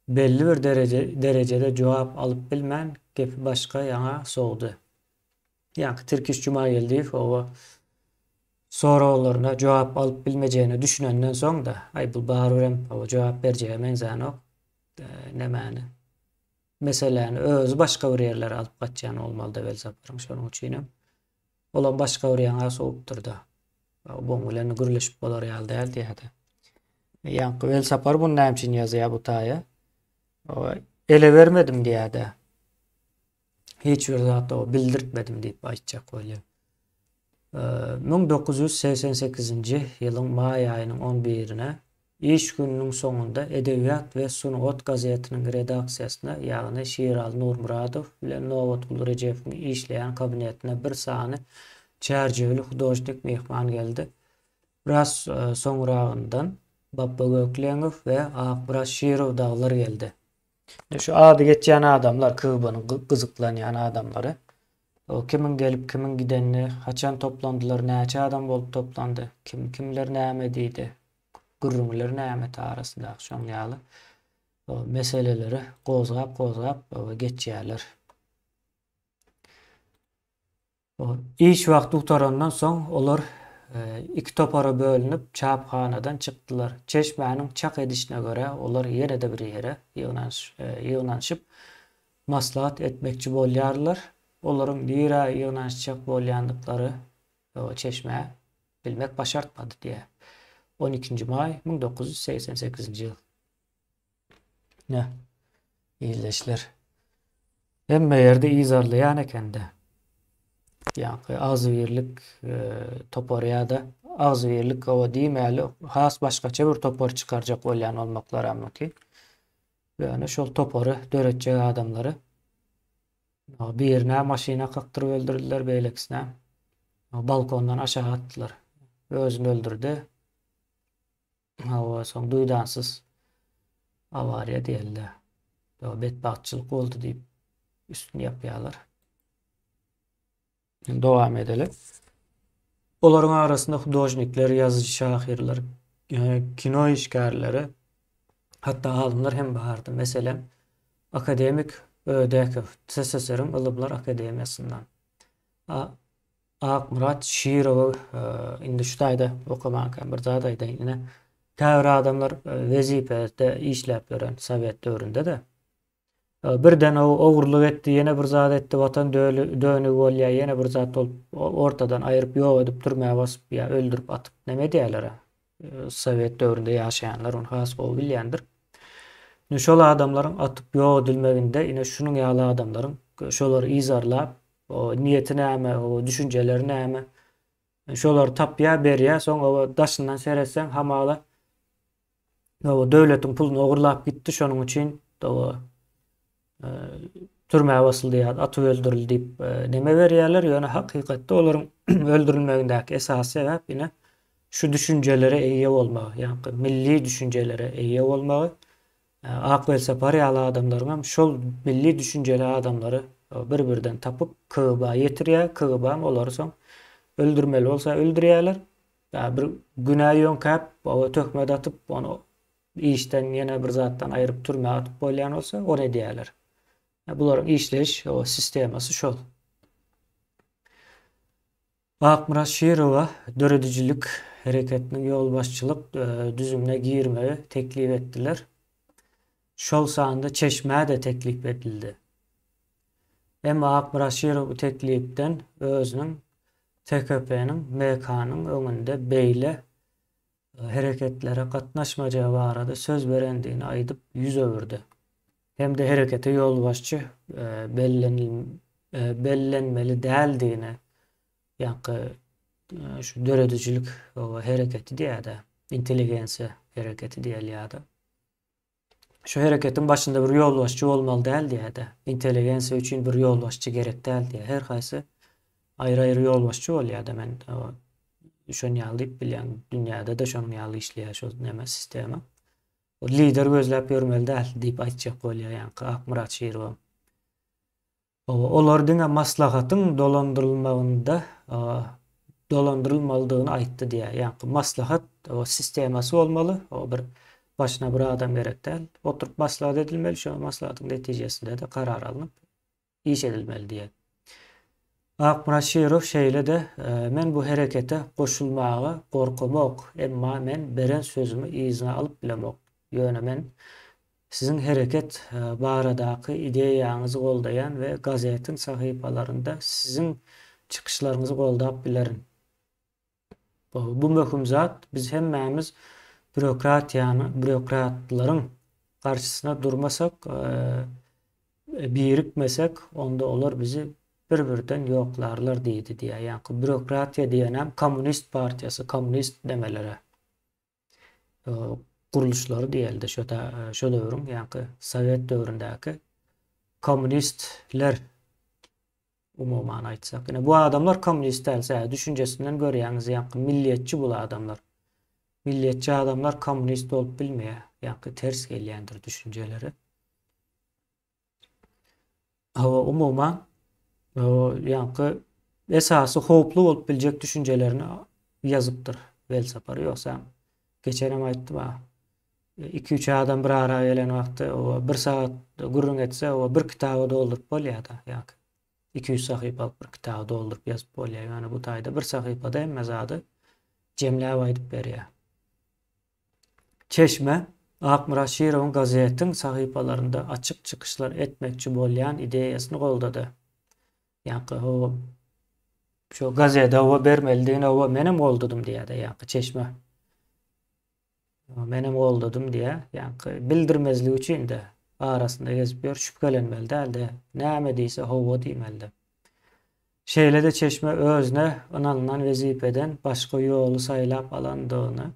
belli bir derejede jogap alyp bilmän, gepi başga ýaňa sowdy. Ýaňky Tirkiş Jumageldiýew oba soraglaryna jogap alyp bilmejegine düşünenden soň-da, aý bu barybirem oba jogap berjege meňzänok, nemäni, meseläni özi başga bir ýerlere alyp gaçýan bolmaly-da Welsaparyň, şonuň üçinem olam başga bir ýaňa sowupdyr-da. Buň bilen gürleşip bolar ýaly däl diýýär-de. Ýaňky Welsapar muny näme üçin ýazýar bu taýa? Ele bermedim diýýär-de. Hiç bir zat o bildirtmedim diýip aýtjak bolýar. 1988-nji ýylyň maý aýynyň on birine iş gününiň soňunda Edebiýat we sungat gazetiniň redaksiýasyna, ýagny Şiraly Nurmyradow bilen Nobatguly Rejepowyň işleýän kabinetine bir sany çärjewli hudožnik myhman geldi. Biraz soňragyndan Bapba Gökleňow we Akmyrat Şirow dagylar geldi. Ine şu ady geçýän adamlar KGB-niň gyzyklanýan adamlary. O kimiň gelip, kimiň gidenini, haçan toplandylar, näçe adam bolup toplandy, kim kimler näme diýdi, gürrüňler näme arasyndaky şoň ýaly meseleleri gozgap-gozgap geçýärler. Iş wagty gutarandan soň olar iki topara bölünip, çaphanadan çykdylar. Çeşmäniň çak edişine görä, olar ýene-de bir ýere ýygnanyşyp, maslahat etmekçi bolýarlar. Olaryň nirä ýygnanyşjak bolýandyklary çeşmä bilmek başartmady diýýär. On ikinji maý 1988-nji ýyl. Ine, ildeşler. Hemme ýerde yzarlaýan ekende. Ýaňky agzybirlik e, topary ýa-da agzybirlik oba diýmäli, has başgaça bir topar çykarjak bolýan bolmaklary mümkin. Ýöne şol topary döretjek adamlary birine maşyna kakdyryp öldürdiler, beýlekisine balkondan aşak atdylar. Özüni öldürdi. Hawa, soň duýdansyz awariýa diýelde. Ýa betbagtçylyk boldy diýip üstüni ýapýarlar. Dowam edeli. Olaryň arasynda hudožnikler, ýazyjy, şahyrlar, e, kino işgärleri, hatda alymlar hem bardy. Meselem, akademik Ödekow, TSSR-iň Ylymlar akademiýasyndan. Akmyrat Şirowa indi şu taýda okamanka bir zat aýdaýyn ine käbir adamlar wezipede işläp ýören sowet döwründe-de birden o ogurlyk etdi ýene bir zat etdi watan dönügi bolýar ýene bir zat bolup ortadan aýryp ýok edip türmä basyp ýa öldürip atyp neme edýärler sowet döwründe ýaşaýanlar ony has gowy bilýändir. Ine şol adamlaryň atyp ýok edilmeginde ine şunuň ýaly adamlaryň şolary yzarlap O niýeti näme, o düşünjeleri näme? Şolary tapýar, berýär, soň o daşyndan seretseň hamala o döwletiň puluny ogurlap gitdi, şonuň üçin o e, türmä basyldy ýa atyp öldürildi diýip e, neme berýärler, ýöne hakykatda olaryň öldürilmegindäki esasy sebäp ine şu düşünjelere eýe bolmagy, ýagny milli düşünjelere eýe bolmagy Ak Welsapar ýaly adamlaryňam şol milli düşünjeli adamlary bir-birden tapyp KGB-a ýetirýär. KGB-am olary soň öldürmeli bolsa öldürýärler. Ýa bir günä ýöňkäp, töhmet atyp, ony işden ýene bir zatdan aýryp türmä atyp bolýan bolsa, ony edýärler. Bularyň işleýiş sistemasy şol. Akmyrat Şirowa döredijilik hereketiniň ýolbaşçylyk düzümine girmegi teklip etdiler. Şol sanda Çeşmä-de teklip edildi. Emma Akmyrat Şirow bu teklipden özüniň TKP-niň, MK-nyň öňünde beýle hereketlere gatnaşmajagy barada söz berendigini aýdyp ýüz öwürdi. Hem-de herekete ýolbaşçy bellenmeli däldigini, ýaňky şu döredijilik hereketi diýýär-de, intelligensiýa hereketi diýilýär-de. Şu hereketiň başynda bir ýolbaşçy bolmaly däl diýýär-de. Intelligensiýa üçin bir ýolbaşçy gerek däl diýýär. Her haýsy. Aýry-aýry ýolbaşçy bolýar-da men şon ýaly diýip bilýän. Dünýäde-de şonuň ýaly işleýär şo neme sistema. Lider gözläp ýörmeli däl diýip aýtjak bolýar ýaňky Akmyrat Şirowam. Olar diňe maslahatyň dolandyrylmagynda dolandyrylmalydygyny aýtdy diýýär. Ýaňky maslahat sistemasy bolmaly. O bir başyna bir adam gerek däl. Oturyp maslahat edilmeli, şo maslahatyň netijesinde-de karar alnyp iş edilmeli diýýär. Akmyrat Şirow şeýle-de, Men bu herekete goşulmaga gorkamok, emma men beren sözümi yzyna alyp bilemok. Ýöne men Siziň hereket baradaky ideýaňyzy goldaýan we gazetiň sahypalarynda siziň çykyşlaryňyzy goldap bilerin. Bu möhüm zat, biz hemmämiz býurokratiýany, býurokratlaryň garşysyna durmasak, birikmesek, onda olar bizi bir-birden ýoklarlar diýdi diýýär. Ýaňky býurokratiýa diýenem kommunist partiýasy, kommunist demelere. Gurluşlary diýelde şo şo döwrüň ýaňky sowet döwründäki kommunistler umuman aýtsak. Ine bu adamlar kommunist däl, sebäbi düşünjesinden görýäňiz ýaňky milliýetçi bul adamlar. Milliýetçi adamlar kommunist bolup bilmeýär. Ýaňky ters gelýändir düşünjeleri. Hawa, umuman, ýaňky esasy howply bolup biljek düşünjelerini ýazypdyr Welsapar. Ýogsam, geçenem aýtdym-a, iki-üç adam bir ara gelen wagty bir sagat gürrüň etse, bir kitaba dolduryp bolýar-da, ýaňky. 200 sahypalyk bir kitaby dolduryp ýazyp bolýar. Ýöne bu taýda bir sahypada hemme zady jemläp aýdyp berýär. Çeşme, Akmyrat Şirowyň gazetiň sahypalarynda açyk çykyşlar etmekçi bolýan ideýasyny goldady. Ýaňky ho şo gazede ho bermelidigini ho menem goldadym diýýär-de ýaňky çeşme. Menem goldadym diýýär. Ýaňky bildirmezlik üçin-de arasynda gezip ýör, şübhelenmeli däl-de, näme diýse hawa diýmeli-de. Şeýle-de çeşme özüne ynanylan wezipeden başga ýoly saýlap alandygyny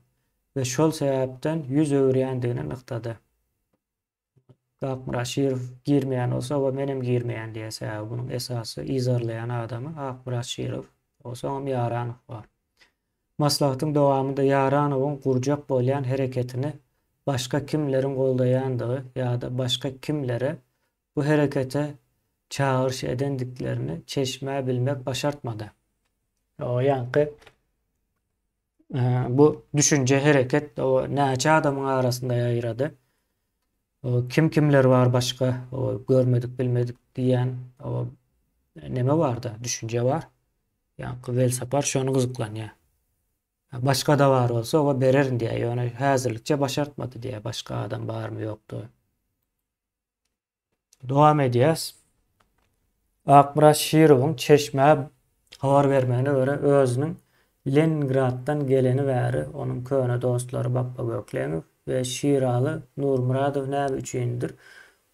we şol sebäpden ýüz öwürýändigini nygtady. Akmyrat Şirow girmeýän bolsa, oba menem girmeýän diýýär. Sebäbi munuň esasy yzarlaýan adamy Akmyrat Şirow. Soňam Ýaranow bar. Maslahatyň dowamynda Ýaranowyň gurjak bolýan hereketini başga kimleriň goldaýandygy ýa-da başga kimlere bu herekete çagyryş edendiklerini çeşmä bilmek başartmady. O ýaňky bu düşünje hereket o näçe adamyň arasynda ýaýrady. O kim kimler bar başga o görmedik bilmedik diýen o neme barda düşünje bar. Ýaňky Welsapar şony gyzyklanýar. Başga-da bar bolsa oňa bererin diýýär. Ýöne häzirlikçe başartmady diýýär. Başga adam barmy ýokdy. Dowam edýäs. Akmyrat Şirowyň çeşmä habar bermegine görä, özüniň Leningraddan geleni bäri onuň köne dostlary Bapba Gökleňow we Şiraly Nurmyradow näme üçindir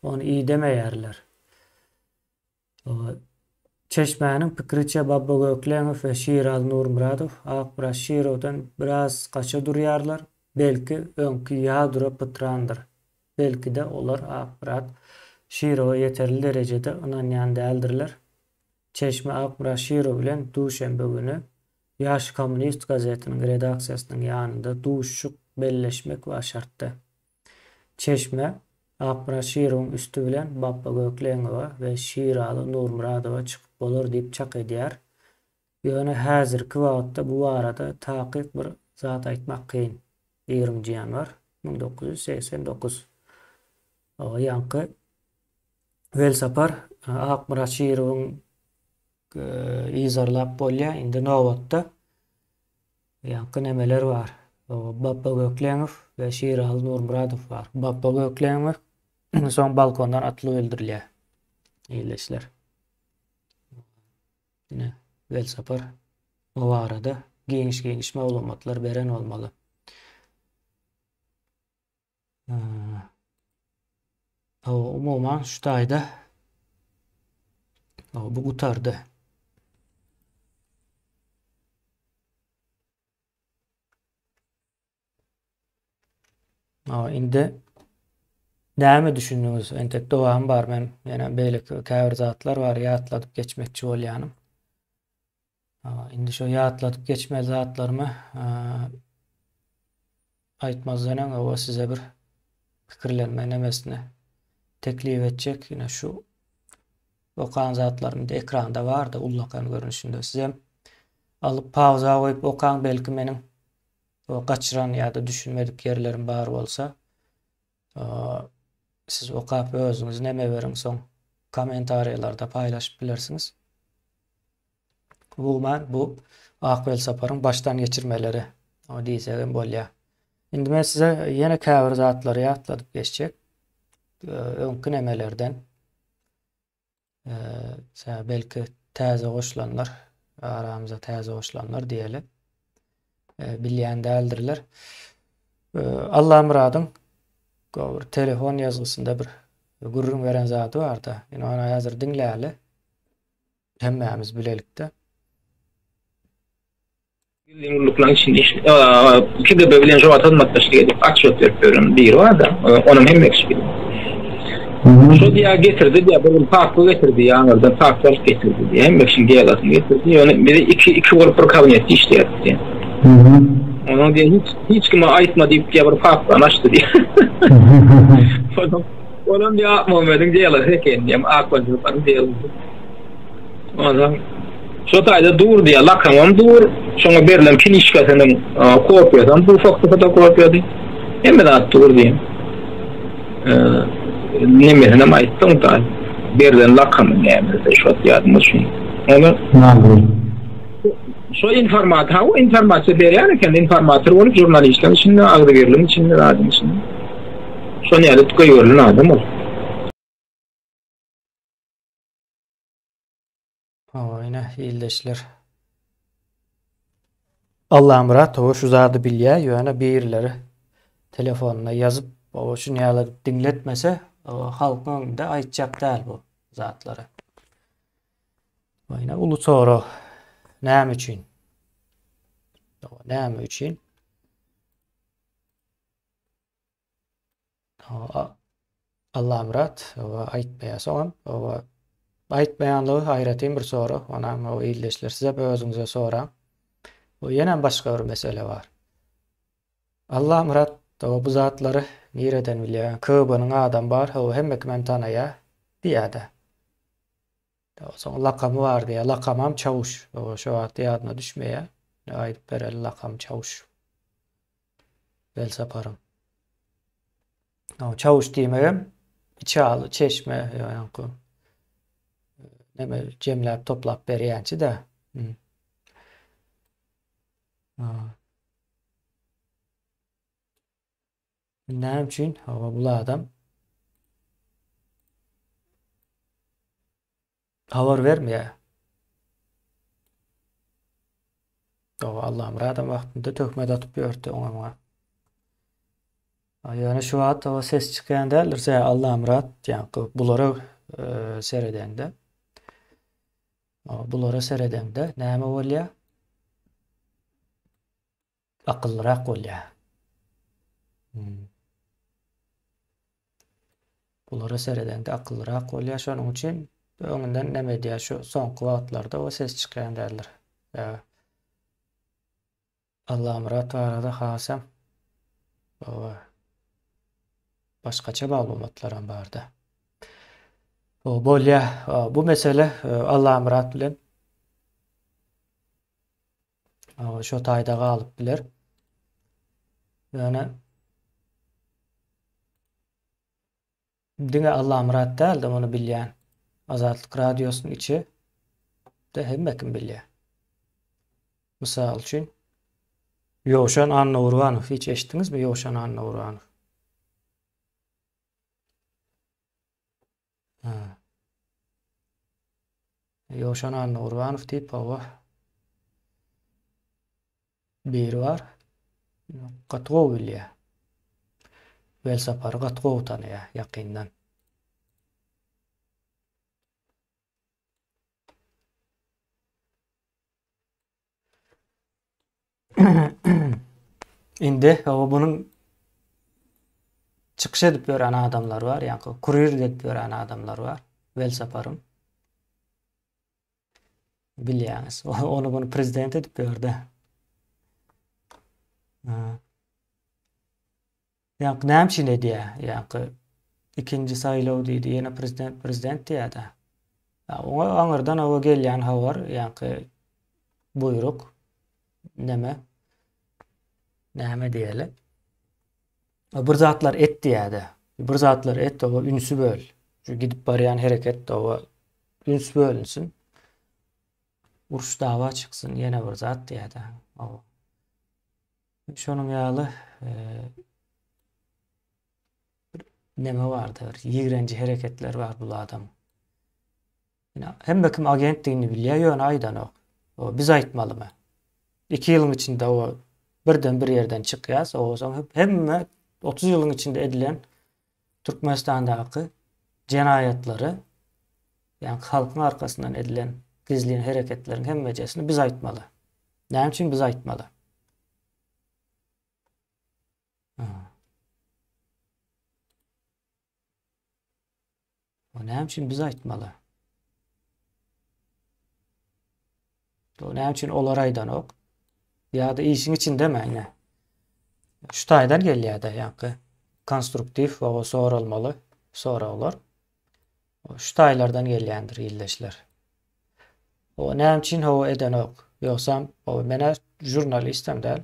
ony idemeýärler. Çeşmäniň pikiriçe Bapba Gökleňow we Şiraly Nurmyradow Akmyrat Şirowdan biraz gaça durýarlar, belki öňki ýadro pytrandyr. Belki-de, olar Akmyrat Şirowa ýeterli derejede ynanýan däldirler. Çeşme Akmyrat Şirow bilen duşenbe güni Ýaş kommunist gazetiniň redaksiýasynyň ýanynda duşuşyk belleşmek başartdy. Çeşme Akmyrat Şirowyň üsti bilen Bapba Gökleňowa we Şiraly Nurmyradowa çykyp bolar diýip çak edýär. Ýöne häzirki wagtda bu barada takyk bir zat aýtmak kyn. Ýigriminji ýanwar 1989. Ýaňky Welsapar Akmyrat Şirowyň yzarlap bolýar. Indi nobatda ýaňky nemeler bar. Bapba Gökleňow we Şiraly Nurmyradow bar. Bapba Gökleňow soň balkondan atylyp öldürilýär. Ildeşler. Ine, Welsapar bu barada giňiş-giňiş maglumatlar beren bolmaly. Umuman şu taýda bu gutardy. Indi näme düşündiňiz? Entek dowam bar. Men ýene beýleki käbir zatlar bar, ýatladyp geçmekçi bolýanym. Indi şo ýatladyp geçmeli zatlarymy aýtmazdan öň oba size bir pikirlenme nemesini teklip etjek. Ine şu okan zatlarym indi ekranda bardy ullakan görnüşinde. Sizem alyp pauza goýup okaň belki meniň o gaçyran ýa-da düşünmedik ýerlerim bar bolsa siz okap özüňiz neme beriň soň kommentariýalarda paýlaşyp bilersiňiz. Umuman bu Ak Welsaparyň başdan geçirmeleri o diýsegem bolýar. Indi men size ýene käbir zatlary ýatladyp geçjek. Öňki nemelerden. Eee, belki täze goşulanlar, aramyza täze goşulanlar diýeli. Bilýän däldirler. Allamyradyň bir telefon ýazgysynda bir gürrüň beren zady bardy. Indi ony häzir diňläli. Hemmämiz bilelikde. Gizlin gulluklaryň içinde iş KGB bilen şo wagt hyzmatdaşlyk edip otçýot berip ýören biri barda, onam hemme kişi bilýär. Şo diýýär getirdi diýýär, bir gün papka getirdi diýýär, aňyrdan papka alyp getirdi diýýär, hemme kişiniň delasyny getirdi, ýöne bizi iki iki bolup bir kabinetde işleýärdik diýýär. Onuň diýýär hiç hiç kime aýtma diýip diýýär bir papkany açdy diýýär. Olam diýýär Akmuhammediň delasy eken diýýär, Akbaljyklaryň delasy. Onsoň şo taýda dur diýýär, lakamam dur, şoňa berlen kinişkasynyň kopiýasam dur, fotokopiýasy. Hemme zat dur diýýär. Nemesinem aýtdyň da, berlen lakamy näme, şo ýadyma düşmedi. Ony Nazly. Şo informat, ha o informasiýa berýän eken, informator bolup žurnalistleriň içinde, agzybirligiň içinde, zadyň içinde. Şony ýaly goýberilen adam ol. Hawa ine ildeşler. Allamyrat hawa şu zady bilýä ýöne birileri telefonuna ýazyp hawa şuny ýaly edip diňletmese hawa halkyň öňünde aýtjak däl bu zatlary. Ine uly sorag. Näme üçin? Hawa näme üçin? Allamyrat oba aýtmaýar soňam oba aýtmaýanlygy aýratyn bir sorag onam o ildeşler sizem özüňize soraň. Bu ýenem başga bir mesele bar. Allamyrat oba bu zatlary nireden bilýär? KGB-niň adamy bar, oba hemme kimem tanaýar diýýär-de. Soň lakamy bar diýýär. Lakamam Çawuş. Oba şo wagt ýadyna düşmeýär. Aýdyp bereli lakamy Çawuş. Welsaparyň. Çawuş diýmegem içaly, çeşme, ýaňky neme jemläp toplap berýänçi-dä. Näme üçin? Hawa, bul adam habar bermeýär. Hawa, Allamyradam wagtynda töhmet atyp ýördi oňa muňa. Ýöne şu wagt hawa ses çykýan däldir. Sebäbi Allamyrat ýaňky bulara e, seredeňde bulara seredeňde näme bolýar? Akyllyrak bolýar. Hmm. Bulara seredeňde akyllyrak bolýar. Şonuň üçin öňünden näme edýär şu soňky wagtlarda o ses çykýan däldir. Allamyrat barada hasam oba başgaça maglumatlaram barda. O bolýar. Bu mesele e, Allamyrat bilen Şo taýda galyp biler. Ýöne diňe Allamyrat däl-de muny bilýän. Azatlyk Radiosynyň içi de hemme kim bilýär. Mysal üçin Ýowşan Annagurbanow hiç eşitdiňizmi Ýowşan Annagurbanow? Ha. Ýowşan Annagurbanow diýip hawa. Biri bar. Gaty gowy bilýär. Welsapary gaty gowy tanaýar ýakyndan. Indi hawa bunuň çykyş edip ýören adamlar bar, ýa-da kurir edip ýören adamlar bar Welsaparyň. Bilýäňiz. Ony bunu prezident edip ýördi. Ýaňky näme üçin edýär? Ýaňky ikinji saýlaw diýdi, ýene prezident, prezident diýýär-de. Oňa aňyrdan owa gelýän habar, ýaňky buýruk neme? Näme diýeli? Bir zatlar et diýýär-de. Bir zatlar et, owa ünsi böl. Şu gidip barýan hereket owa üns bölünsin. Uruş dawa çyksyn, ýene bir zat diýýär-de. Owa. Şonuň ýaly bir neme bardy, bir ýigrenji hereketler bar bu adam. Hemme kim agentdigini bilýär, ýöne aýdanok. O biz aýtmalymy? 2 ýylyň içinde o birden bir ýerden çykýas, o soň hemme 30 ýylyň içinde edilen Türkmenistandaky jenaýatlary, ýagny halkyň arkasyndan edilen gizlin hereketleriň hemmejesini biz aýtmaly. Näme üçin biz aýtmaly? O näme üçin biz aýtmaly? O näme üçin olar aýdanok? Ýa-da işiň içindemi ine? Şu taýdan gelýär-de, ýaňky konstruktiw we soralmaly soraglar. Şu taýlardan gelýändir ildeşler. O näme üçin hawa edenok? Ýogsam, o menä žurnalistem däl.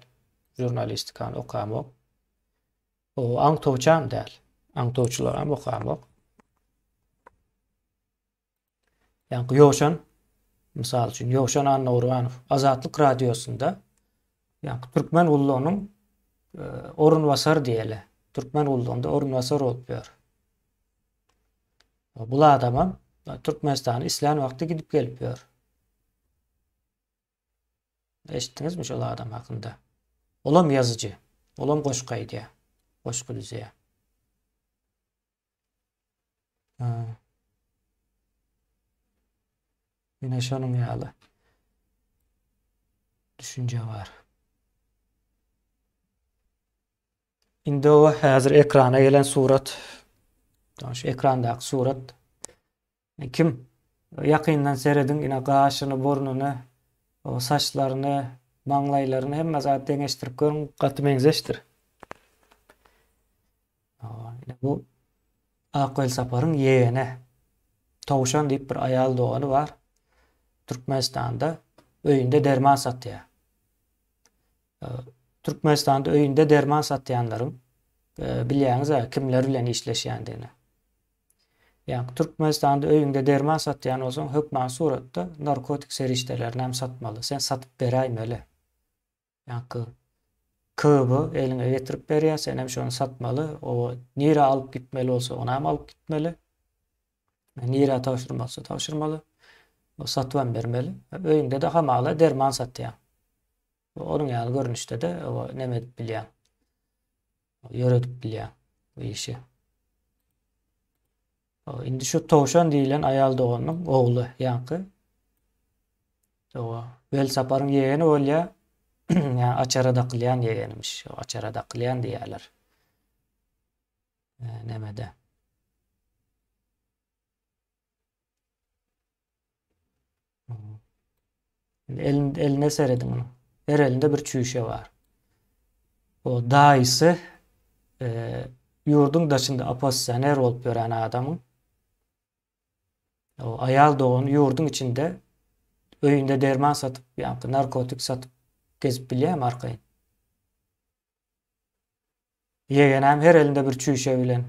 Žurnalistikany okamok. O aňtawçam däl. Aňtawçylaram okamok. Ýaňky Ýowşan, mysal üçin, Ýowşan Annagurbanow Azatlyk radiosynda ýaňky türkmen gullugynyň e, orunbasary diýeli. Türkmen gullugynda orunbasar bolup ýör. Bu adamam Türkmenistana islän wagty gidip gelip ýör. Eşitdiňizmi şol adam hakynda? Olam ýazyjy. Olam goşgy aýdýar. Goşgy düzýär. Ine şonuň ýaly düşünje bar. Indi o häzir ekrana gelen surat. Şu ekrandaky surat. Kim? Ýakyndan serediň, ine gaşyny, burnuny, o saçlaryny, maňlaýlaryny hemme zat deňeşdirip görüň, gaty meňzeşdir. Ine bu Ak Welsaparyň ýegeni Towşan diýip bir aýal dogany bar. Türkmenistanda öýünde derman satýar. Türkmenistanda öýünde derman satýanlaryň bilýäňiz-ä kimler bilen işleşýändigini. Ýa Türkmenistanda öýüňde derman satýan bolsaň, hökman suratda narkotik serişdelerini hem satmaly. Sen satyp beräýmeli. Ýaňky KB eliňe getirip berýär, sen hem şony satmaly. O nirä alyp gitmeli bolsa, ony hem alyp gitmeli. Nirä tabşyrmaly bolsa tabşyrmaly. O satyp hem bermeli. Öýüňde-de hamala derman satýaň. Onuň ýaly görnüşde-de o neme edip bilýäň. Ýöredip bilýäň bu işi. Indi şu Towşan diýlen aýal doganynyň ogly ýaňky. Owa, Welsaparyň ýegeni bolýar. Ýa açara dakylýan ýegenmiş. Açara dakylýan diýýärler. Nemede. Elin, eline serediň onuň. Her elinde bir çüýşe bar. O daýysy e, ýurduň daşynda oppozisioner bolup ýören adamyň o aýal dogany ýurduň içinde öýünde derman satyp, ýa-da narkotik satyp gezip bilýärmi arkaýyn? Ýegenem her elinde bir çüýşe bilen.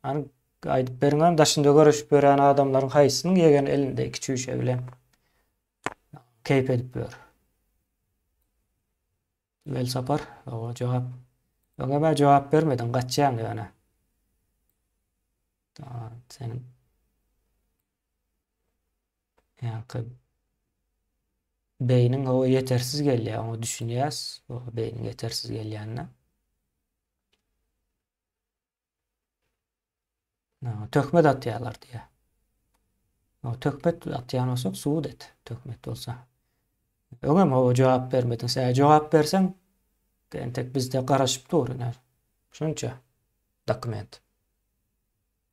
Hany aýdyp beriň daşynda göreşip ýören adamlaryň haýsysynyň ýegeni elinde iki çüýşe bilen keýp edip ýör. Welsapar, owa jogap. Öňem-ä jogap bermediň, gaçýaň ýöne. Seniň Ýaňky beýniň o ýetersiz gelýär, oňa düşünýäs, o beýniň ýetersiz gelýänine. Töhmet atýarlar diýýär. O töhmet atýan bolsa subut et, töhmet bolsa. Öňem o jogap bermediň, sen jogap berseň, entek bizde garaşyp dur ine. Şunça dokument.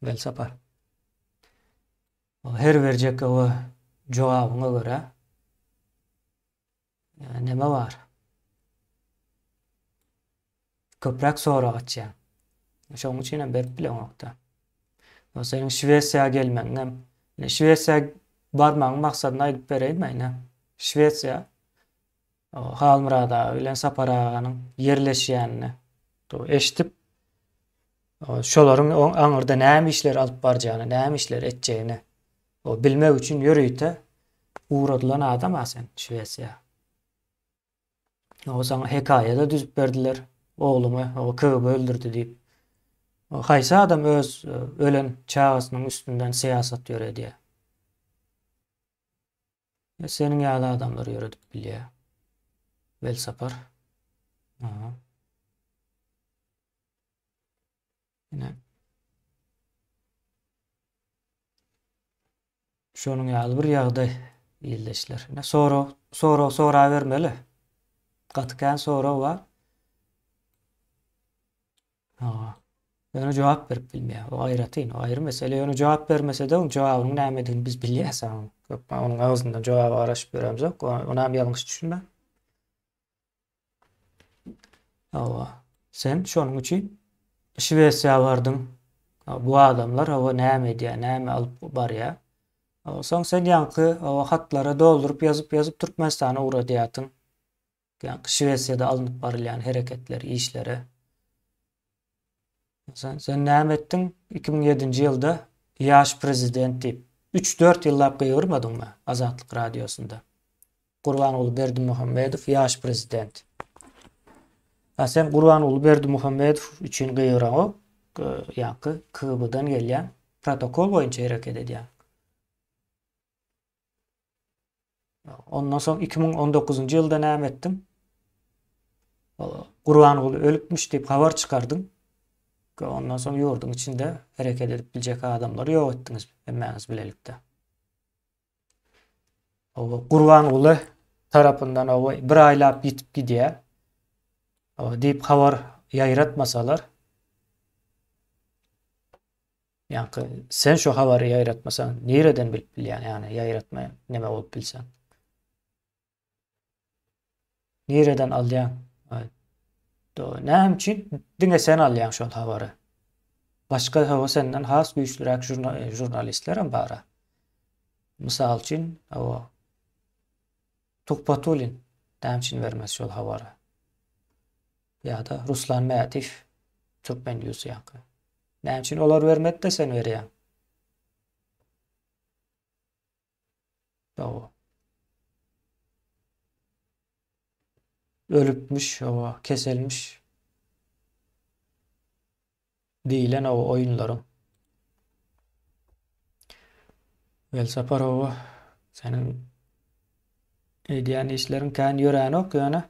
Welsapar. Her berjek owa jogabyňa görä. Neme bar? Köpräk sorag açýaň. Şonuň üçin hem berip bileňokda. O seniň Şwesiýa gelmegiňem, ine Şwesiýa barmagyň maksadyny aýdyp bereýinmi ine. Şwesiýa Halmyrat aga bilen Sapar aganyň ýerleşýänini eşidip, şolaryň aňyrda näme işler alyp barjagyny, näme işler etjegini bilmek üçin ýörite ugradylan adam-a sen Şwesiýa. O saňa hekaýa-da düzüp berdiler. Oglumy o KGB öldürdi diýip. Haýsy adam öz e, ölen çagasynyň üstünden syýasat ýöredýär? E, seniň ýaly adamlar ýöredip bilýär. Welsapar. Aha. Ine. Şonuň ýaly bir ýagdaý ildeşler. Ine sorag, sorag sorabermeli. Gaty kän sorag bar. Ha. Ýöne jogap berip bilmeýär. O aýratyn, o aýry mesele. Ýöne jogap bermese-de onuň jogabynyň nämedigini biz bilýäs. Köp onuň agzyndan jogaba garaşyp ýöremzok. Onam ýalňyş düşünme. Hawa. Sen şonuň üçin Şwesiýa bardyň. Bu adamlar hawa näme edýär, näme alyp barýar. Soň sen ýaňky hawa hatlara dolduryp ýazyp ýazyp Türkmenistana ugradýardyň. Ýaňky Şwesiýada alnyp barylýan hereketler, işlere. Sen, sen näme etdiň? 2007-nji ýylda ýaş prezident diýip, 3-4 ýyllap gygyrmadyňmy Azatlyk radiosynda? Gurbanguly Berdimuhamedow ýaş prezident. A sen Gurbanguly Berdimuhamedow üçin gygyraňok, ýaňky KGB-dan gelýän protokol boýunça hereket edýäň. Ondan soň 2019-njy ýylda näme etdiň? Gurbanguly ölüpmiş diýip habar çykardyň. Ondan soň ýurduň içinde hereket edip biljek adamlary ýok etdiňiz hemmäňiz bilelikde. Oba Gurbanguly tarapyndan oba bir aýlap ýitip gidýär. Oba diýip habar ýaýratmasalar, ýaňky sen şu habary ýaýratmasaň, nireden bilip bilýän, ýagny ýaýratma neme bolup bilseň. Nireden alýaň? Näme üçin diňe sen alýaň şol habary? Başga hawa senden has güýçlüräk e, žurnalistler hem bar. Mysal üçin, hawa Tuhbatullin näme üçin bermez şol habary? Ýa-da Ruslan Mätiw Türkmen News ýaňky. Näme üçin olar bermedi-de sen berýäň? Hawa. Ölüpmiş, hawa, keselmiş diýlen o oýunlaryň. Welsapar hawa, seniň edýän işleriň kän ýöränok ýöne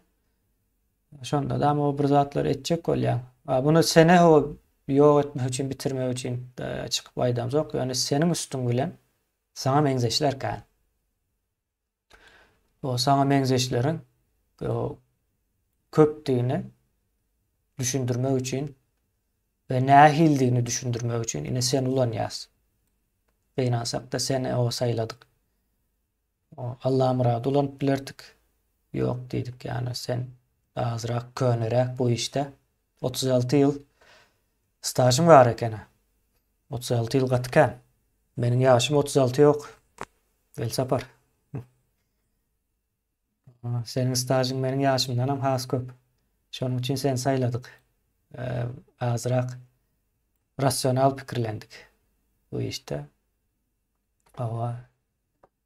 şonda da o bir zatlar etjek bolýaň. A bunu sene hawa ýok etmek üçin, bitirmek üçin e, çykyp aýdamzok, ýöne seniň üstüň bilen Saňa meňzeşler kän. O saňa meňzeşleriň köpdügini düşündirmek üçin we nähilidigini düşündirmek üçin ine seni ulanýas. Gynansak-da seni o saýladyk. O Allamyrady ulanyp bilerdik. Ýok diýdik, ýagny sen azrak köneräk bu işde. 36 ýyl stažyň bar ekeni. 36 ýyl gaty kän. Meniň ýaşym 36 ýok. Welsapar. Seniň stažyň meniň ýaşymdanam has köp. Şonuň üçin seni saýladyk. Azrak rasional pikirlendik bu işde. Hawa.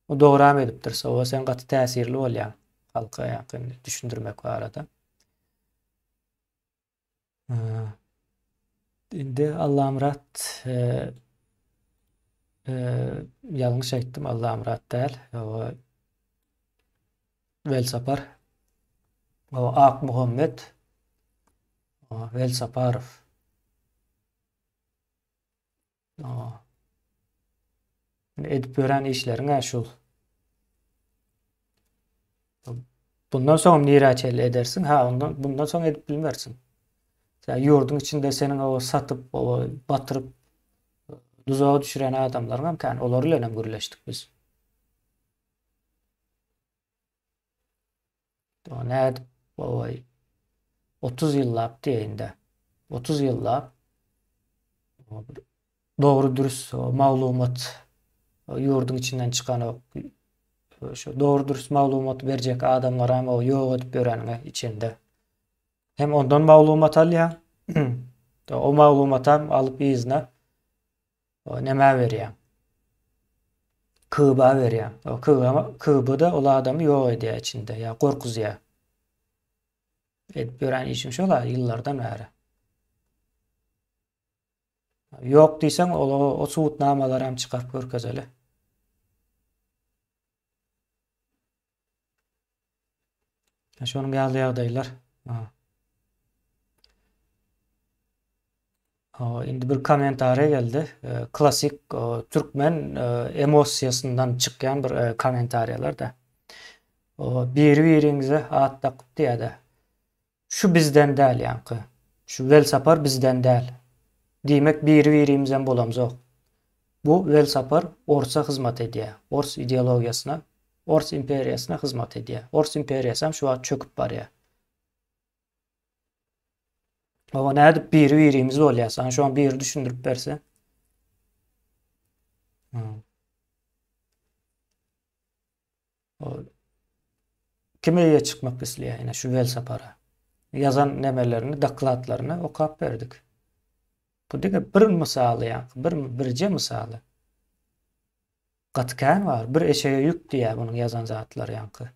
O dogram edipdir. Hawa, sen gaty täsirli bolýaň halka ýakyn düşündirmek barada. Indi Allamyrat ýalňyş aýtdym Allamyrat däl. Welsapar. O Akmuhammet Welsaparow. Edip ýören işleriň-ä şul. Bundan soň nirä çenli edersiň? Ha, ondan bundan soň edip bilmersiň. Sen ýurduň içinde seniň o satyp, o batyryp duzaga düşüren adamlaryň hem kän. Olar bilen hem gürleşdik biz. Nädip oý 30 ýyllap diýeýin-de. 30 ýyllap dogry dürüs maglumat ýurduň içinden çykanok. Şu dogry dürüs maglumat berjek adamlaram o ýok edip ýöreniňe içinde. Hem ondan maglumat alýaň. O maglumatam alyp yzyna nämä berýäň? KGB-a berýäň. O KGB-da ol adamy ýok edýär içinde ýa gorkuzýar. Edip ýören işiň şol-a ýyllardan bäri. Ýok diýseň, ol o subutnamalary hem çykaryp görkezeli. Şonuň ýaly ýagdaýlar. Indi bir kommentariýa geldi. Klasik türkmen emosiýasyndan çykýan bir kommentariýalar da. Biri-biriňize at dakyp diýýär-de. Şu bizden däl ýaňky. Şu Welsapar bizden däl. Diýmek biri-birimizem bolamzok. Bu Welsapar orsa hyzmat edýär. Ors ideologiýasyna, ors imperiýasyna hyzmat edýär. Ors imperiýasam şu wagt çöküp barýar. Oba nädip biri-birimiz bolýas? Ana şoňa biri düşündirip berse. Hmm. Kime eýe çykmak isleýär ine şu Welsapara? Ýazan nemelerini, dokladlaryny okap berdik. Bu diňe bir mysaly ýaňky, bir birje mysaly. Gaty kän bar. Bir eşege ýük diýýär munuň ýazan zatlary ýaňky.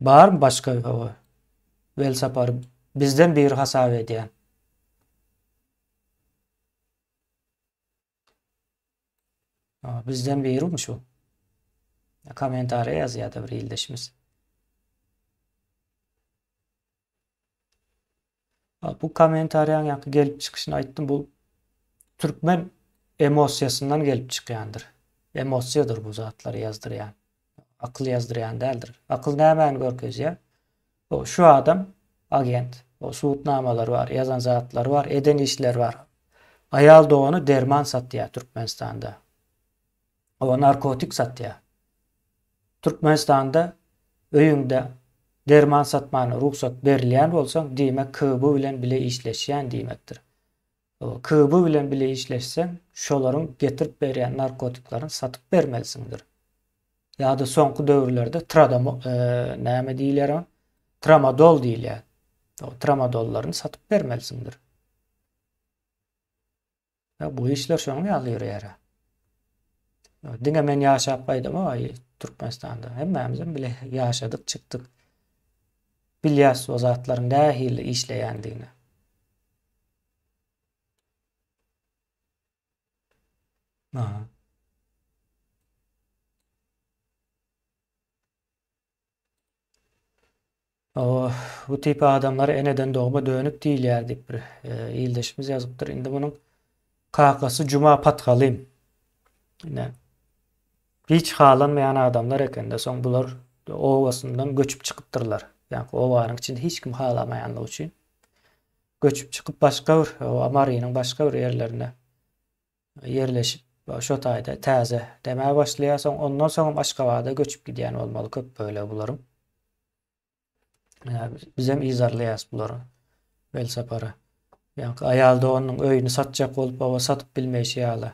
Barmy başga hawa Welsapary bizden biri hasap edýän? Bizden birimi şu? Kommentariýa ýazýar-da bir ildeşimiz. Bu kommentariýaň ýaňky gelip çykyşyny aýtdym. Bu türkmen emosiýasyndan gelip çykýandyr. Emosiýadyr bu zatlary ýazdyrýan. Akyl ýazdyrýan däldir. Akyl nämäni görkezýär? O şu adam agent. O subutnamalary bar, ýazan zatlary bar, eden işleri bar. Aýal dogany derman satýar Türkmenistanda. O narkotik satýar. Türkmenistanda öýüňde derman satmana rugsat berilýän bolsaň, diýmek KGB bilen bile işleşýän diýmekdir. KGB bilen bile işleşseň, şolaryň getirip berýän narkotiklaryny satyp bermelisiňdir. Ýa-da soňky döwürlerde tradamo näme diýilýär oňa? Tramadol diýilýär. O tramadollaryny satyp bermelisiňdir. Ya bu işler şonuň ýaly ýörýär. Diňe men ýaşap gaýdamok Türkmenistanda. Hemmämizem bile ýaşadyk, çykdyk. Bilýäs o zatlaryň nähili işleýändigini. Aha. Bu tip adamlara eneden dogma dönük diýilýär diýip bir e, ildeşimiz ýazypdyr. Indi munuň kakasy Juma Patgalym. Ine hiç halanmaýan adamlar ekende soň bular obasyndan göçüp çykypdyrlar. Ýa obanyň içinde hiç kim halamaýanlygy üçin göçüp çykyp başga bir Marynyň başga bir ýerlerine ýerleşip şo taýda täze demä başlaýar. Soň ondan soňam Aşgabada göçüp gidýän bolmaly köp bölegi bularyň. Bizem yzarlaýas bulary. Welsapary. Ýaňky aýal doganynyň öýüni satjak bolup baba satyp bilmeýşi ýaly.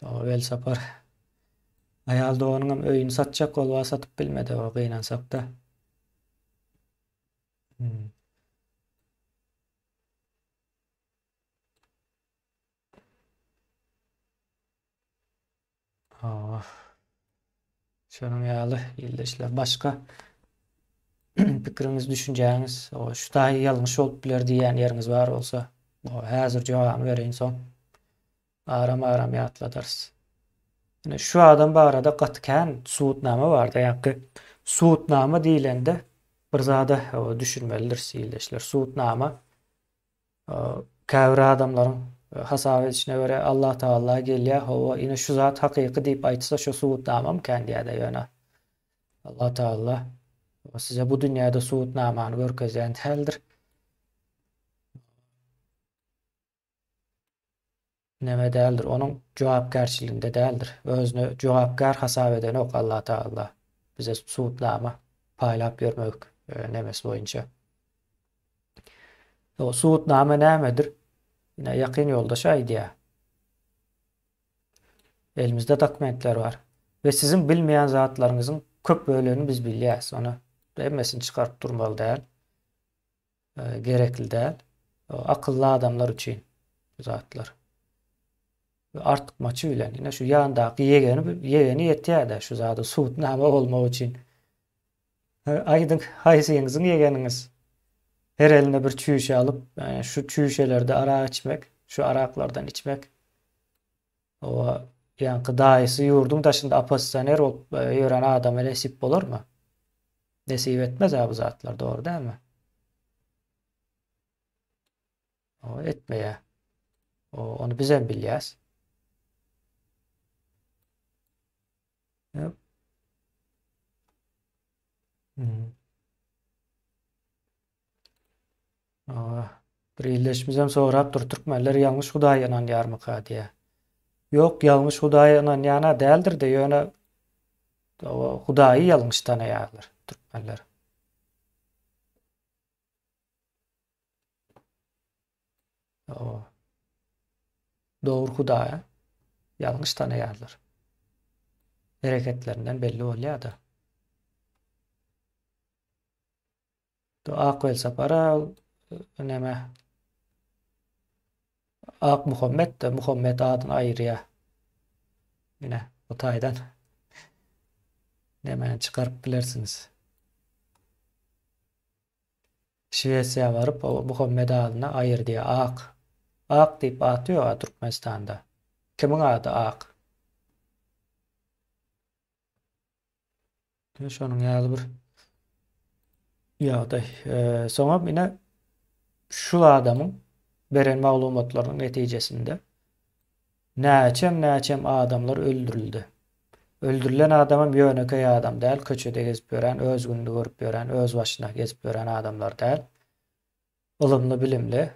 Welsapar. Aýal doganyňam öýüni satjak bolup satyp bilmedi o gynansakda. Hmm. Oh. Şonuň ýaly ildeşler başga pikiriňiz, düşünjäňiz, o şu taýy ýalňyş bolup biler diýýän ýeriňiz bar bolsa, o häzir jogabyny bereýin soň aram-aram ýatladarys. Ine şu adam barada gaty kän subutnama barda, ýa-ki subutnama diýlende bir zada düşünmelidiris ildeşler. Subutnama käbir adamlaryň hasap edişine görä Allah Tagala gelýär, hawa, ine şu zat hakyky diýip aýtsa şo subutnamamykan diýýär-de ýöne Allah Tagala size bu dünýäde subutnamany görkezýän däldir. neme däldir, onuň jogapkärçiliginde däldir. Özüne jogapkär hasap edenok Allatagala bize subutnama paýlap ýörmek nemesi boýunça. O subutnama nämedir? Ine ýakyn ýoldaş aýdýar. Elimizde dokumentler bar. We siziň bilmeýän zatlaryňyzyň köp bölegini biz bilýäs. Ony hemmesini çykaryp durmaly däl. Gerekli däl. Akylly adamlar üçin bu zatlar. We artykmaçy bilen ine şu ýandaky ýegeni ýegeni ýetýär-de şu zada subutnama bolmak üçin. Aýdyň, haýsyňyzyň ýegeniňiz? Her eline bir çüýşe alyp, şu çüýşelerde arak içmek, şu araklardan içmek. Owa, ýaňky daýysy ýurduň daşynda oppozisioner bolup ýören adama nesip bolarmy? Nesip etmez-ä bu zatlar, dogry dälmi? O etmeýär. O, ony bizem bilýäs. Ýok. Hmm. Bir ildeşimizem sorapdyr, türkmenler ýalňyş Hudaýa ynanýarmyka diýä. Ýok, ýalňyş Hudaýa ynanýan-a däldir-de, ýöne Hudaýy ýalňyş tanaýarlar türkmenler. Dogry Hudaýa ýalňyş tanaýarlar. Hereketlerinden belli bolýar-da. Ak Welsapara näme Ak Muhammet de Muhammet adyny aýyrýar. Ine, bu taýdan nämäni çykaryp bilersiňiz. Şwesiýa baryp, o Muhammet adyny aýyr diýýär. Ak. Ak diýip at ýok-a Türkmenistanda. Kimiň ady Ak? Şonuň ýaly bir ýagdaý. Soňam ine şu adamyň beren maglumatlarynyň netijesinde näçem-näçem adamlar öldürildi. Öldürilen adamam ýönekeý adam däl, köçede gezip ýören, öz gününi görüp ýören, öz başyna gezip ýören adamlar däl. Ylymly-bilimli,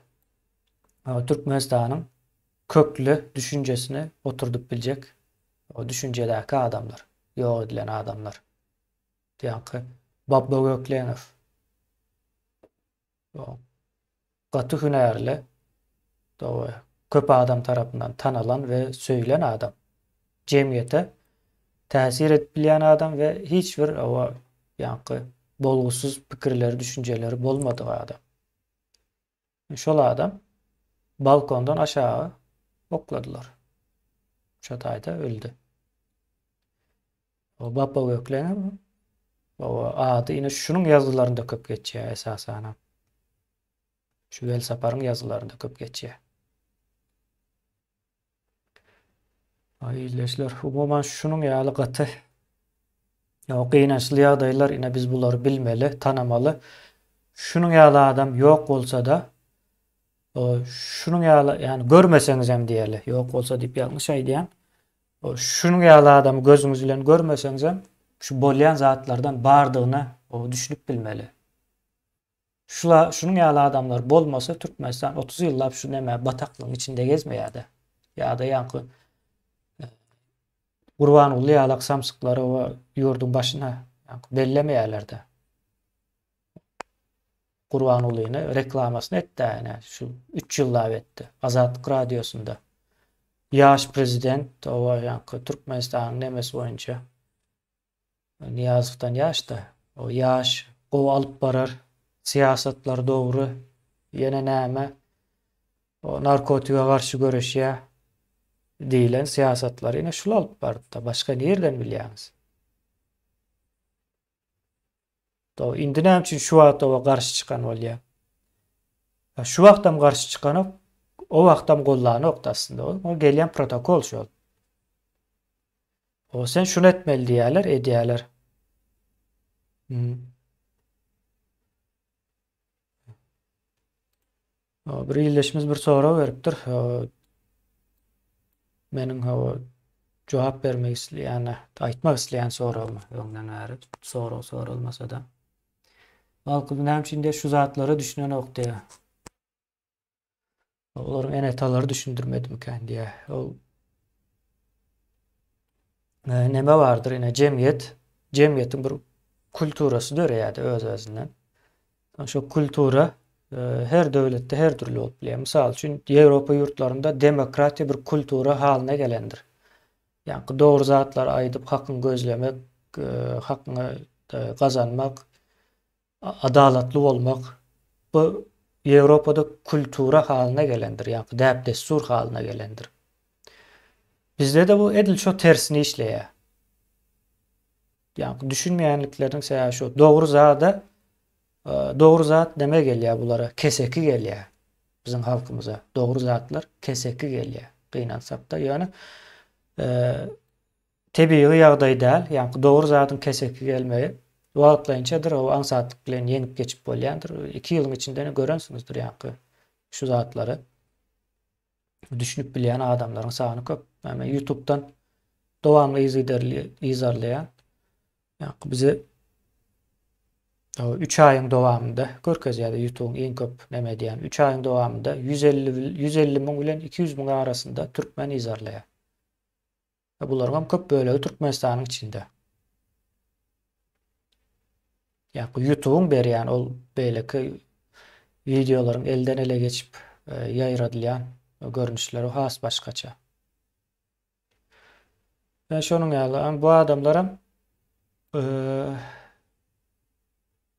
Türkmenistanyň kökli düşünjesini oturdyp biljek o düşünjedäki adamlar, ýok edilen adamlar. Ýaňky Babba Gökleňow. Gaty hünärli, köp adam tarapyndan tanalan we söýülen adam. Jemgyýete täsir edip bilýän adam we hiç bir owa ýaňky bolgusyz pikirleri, düşünjeleri bolmadyk adam. Şol adam balkondan aşaga okladylar. Şo taýda öldi. O Baba Gökleňem o ady ine şunuň ýazgylarynda köp geçýär esasanam. Şu Welsaparyň ýazgylarynda köp geçýär. Aý ildeşler, umuman şunuň ýaly gaty gynançly ýagdaýlar, ine biz bulary bilmeli, tanamaly. Şunuň ýaly adam ýok bolsa-da, şunuň ýaly, ýagny görmeseňizem diýeli, ýok bolsa diýip ýalňyş aýdýan. Şunuň ýaly adamy gözüňiz bilen görmeseňizem, şu bolýan zatlardan bardygyna düşünip bilmeli. Şula şunuň ýaly adamlar bolmasa Türkmenistan 30 ýyllap şu neme bataklygyň içinde gezmeýärdi. Ýa-da ýaňky e, Gurbanguly ýalak samsyklary we ýurduň başyna ýaňky bellemeýärlerdi. Gurbangulyny reklamasyny etdi ýa şu 3 ýyllap etdi. Azatlyk radiosynda. Ýaş prezident o ýaňky Türkmenistanyň nemesi boýunça Nyýazowdan ýaş-da. O ýaş, gowy alyp barar. Syýasatlary dogry. Ýene näme? O narkotige garşy göreşýär diýlen syýasatlary ine şul alyp bardy-da. Başga nirden bilýäňiz? Do indi näme üçin şu wagt oba garşy çykan bolýar? Şu wagtam garşy çykanok, o wagtam gollanokdy aslynda. O gelýän protokol şol. O sen şunu etmeli diýýärler, edýärler. Hmm. Bir ildeşimiz bir sorag beripdir. Meniň jogap bermek isleýän, aýtmak isleýän soragymy öňden bäri sorag soralmasa-da. Halkymyz näme üçin diýýär, şu zatlara düşünenok diýýär. Olaryň ene-atalary düşündirmedimikän diýýär. Ol neme bardyr ine jemgyýet, jemgyýetiň bir kulturasy döreýär öz-özünden. Şo kultura her döwletde her dürli bolup bilýär. Mysal üçin, Ýewropa ýurtlarynda demokratiýa bir kultura halyna gelendir. Ýaňky dogry zatlary aýdyp, hakyňy gözlemek, hakyňy gazanmak, adalatly bolmak bu Ýewropada kultura halyna gelendir, ýaňky däp-dessur halyna gelendir. Bizde-de bu edil şo tersine işleýär. Ýaňky düşünmeýänlikleriniň sebäbi şo. Dogry zada dogry zat neme gelýär bulara? Keseki gelýär. Biziň halkymyza dogry zatlar keseki gelýär. Gynansakda ýöne tebigy ýagdaý däl. Ýaňky dogry zadyň keseki gelmegi wagtlaýynçadyr, o aňsatlyk bilen ýeňip geçip bolýandyr. 2 ýylyň içinde görensiňizdir ýaňky şu zatlary. Düşünip bilýän adamlaryň sany köp. Men YouTube'dan dowamly yzygiderli yzarlaýan. Ýa-da bize 3 aýyň dowamynda görkezýär YouTube'yň iň köp näme edýän. 3 aýyň dowamynda 150 150 müň bilen 200 müň arasynda türkmen yzarlaýar. Bularyň hem köp bölegi Türkmenistanyň içinde. Ýa-da YouTube-yň berýän ol beýleki wideolaryň elden ele geçip e, ýaýradylýan görnüşleri has başgaça. Yani şonuň ýaly bu adamlaram e,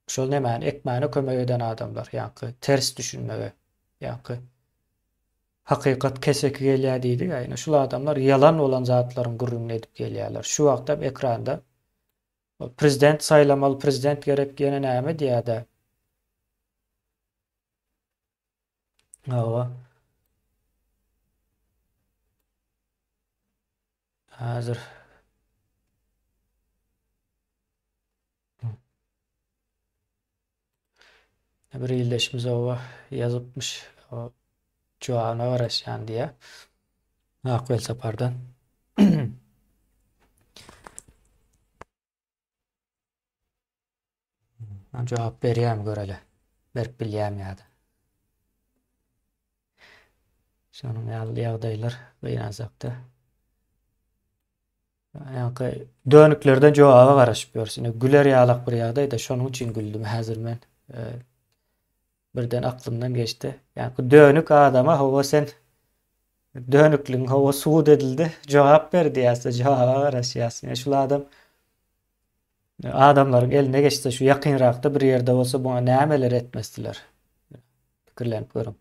şol nämäni ekmäne kömek eden adamlar, ýa-da ters düşünmege, ýa-da Hakykat keseki gelýär diýdik-ä, ine şul adamlar ýalan bolan zatlaryň gürrüňini edip gelýärler. Şu wagtam ekranda prezident saýlamaly, prezident gerek ýene näme diýýär-de. Hawa. Häzir Bir ildeşimiz oba ýazypmyş. O jogabyna garaşýan diýýär. Ak Welsapardan. Jogap berýärmi göreli. Berip bilýärmi ýa-da. Şonuň ýaly ýagdaýlar gynansakda. Ýaňky dönüklerden jogaba garaşyp ýörüs. Ine güler ýalak bir ýagdaý-da, şonuň üçin güldüm häzir men. E, birden aklymdan geçdi. Ýaňky dönük adama hawa sen dönükligiň hawa subut edildi, jogap ber diýýäs-de, jogaba garaşýas. Ine şul adam adamlaryň eline geçse, şu ýakynrakda bir ýerde bolsa buňa nämeler etmezdiler. Pikirlenip görüň.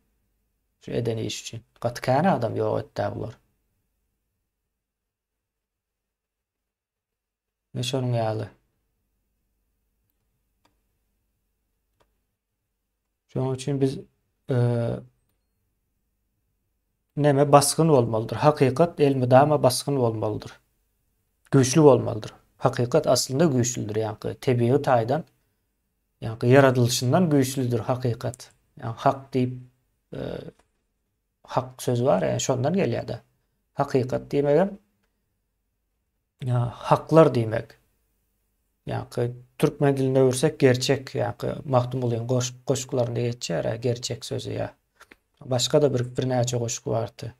Şu eden iş üçin. Gaty kän adam ýok etdi bular. Ne şonuň ýaly. Şonuň üçin biz e, neme basgyn bolmalydyr. Hakykat elmydama basgyn bolmalydyr. Güýçli bolmalydyr. Hakykat aslynda güýçlüdir, ýa-da tebigy taýdan ýa-da ýaradylyşyndan güýçlüdir hakykat. Ýa hak diýip e, Hak sözi bar ýa şondan gelýär-de. Hakykat diýmegem ýa haklar diýmek. Ýa-ki türkmen diline öwürsek gerçek ýa-ki Magtymgulyň goşgularynda geçýär gerçek sözi ýa. Başga-da bir birnäçe goşgy bardy.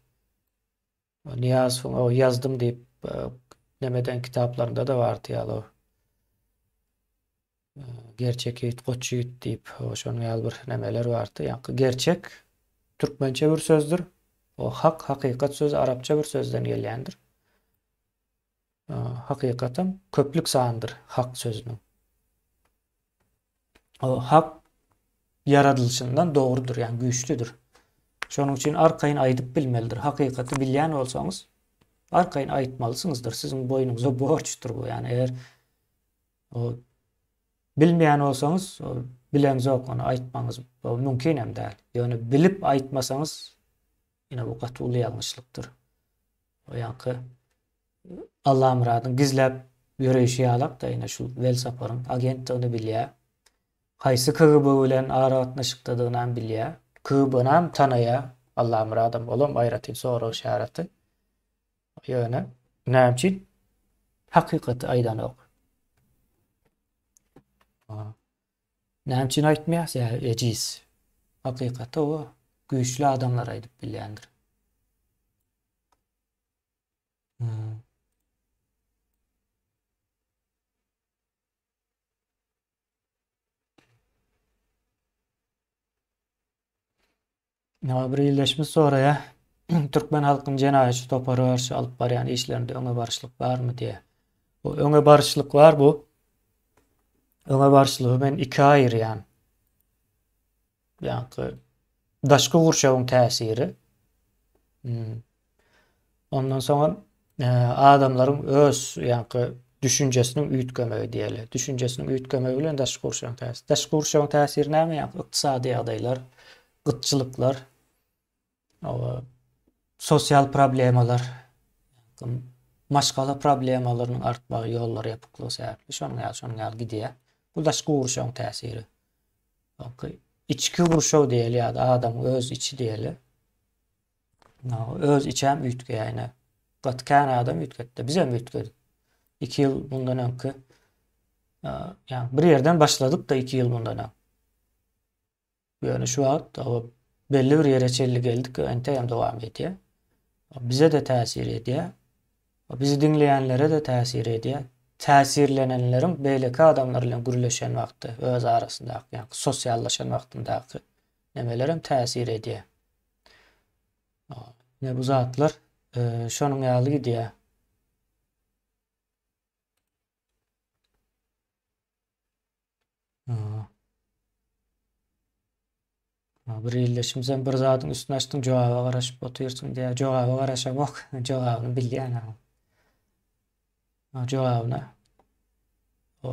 Nyýazowyň o ýazdym diýip e, nemeden kitaplarynda-da bardy ýaly. Gerçek ýigit, goç ýigit diýip, şonuň ýaly bir nämeler bardy. Ýaňky gerçek türkmençe bir sözdür. O hak, hakykat sözi arapça bir sözden gelýändir. Hakykatam köplük sandyr hak sözüniň. O hak ýaradylyşyndan dogrudyr, ýagny güýçlüdir. Şonuň üçin arkaýyn aýdyp bilmelidir. Hakykaty bilýän bolsaňyz, arkaýyn aýtmalysyňyzdyr. Siziň boýnuňyza borçdur bu. Ýagny eger O bilmeýän bolsaňyz, o bileňzok, ony aýtmaňyz o mümkin hem däl. Ýöne bilip aýtmasaňyz, ine bu gaty uly ýalňyşlykdyr. O ýaňky Allamyradyň gizläp ýöreýşi ýalak-da, ine şu Welsaparyň agentdigini bilýär. Haýsy KGB bilen aragatnaşykdadygyny hem bilýär. KGB-ny hem tanaýar Allamyradam, olam aýratyn sorag işareti. Ýöne näme üçin hakykaty aýdanok? Näme üçin aýtmaýar? Sebäbi ejiz. Hakykaty o. Güýçli adamlar aýdyp bilýändir. Hmm. Ýa bir ildeşimiz soraýar, Türkmen halkynyň jenaýatçy topara garşy alyp barýan işlerinde öňe baryşlyk barmy diýýär. Bu öňe baryşlyk bar bu. Öňe baryşlygy men ikä aýyrýan. Ýa-da daşky gurşawyň täsiri. Hmm. Ondan soňam adamlaryň öz ýaňky düşünjesiniň üýtgemegi diýeli. Düşünjesiniň üýtgemegi bilen daşky gurşawyň täsiri. Daşky gurşawyň täsiri näme? Ýaňky ykdysady ýagdaýlar, gytçylyklar, sosial problemalar, maşgala problemalarynyň artmagy, ýollar ýapyklygy sebäpli şonuň ýaly, şonuň ýaly gidýär. Bu daşky gurşawyň täsiri. Ýaňky içki gurşaw diýeli ýa-da adamyň öz içi diýeli. Öz içem üýtgeýär ine. Gaty kän adam üýtgetdi. Bizem üýtgedik. 2 ýyl mundan öňki ýa bir ýerden başladyk da 2 ýyl mundan öň. Ýöne şu wagt belli bir ýere çenli geldik, entegem dowam edýär. Bize-de täsir edýär. Bizi diňleýänlere-de täsir edýär. Täsirlenenleriň beýleki adamlar bilen gürleşen wagty, öz arasyndaky, ýa sosiallaşan wagtyndaky nemelerem täsir edýär. Ne bu zatlar e, şonuň ýaly gidýär. Bir ildeşimizem bir zadyň üstüni açdyň, jogaba garaşyp otyrsyň diýýär. Jogaba garaşamok, jogabyny bilýän. Jogabyna o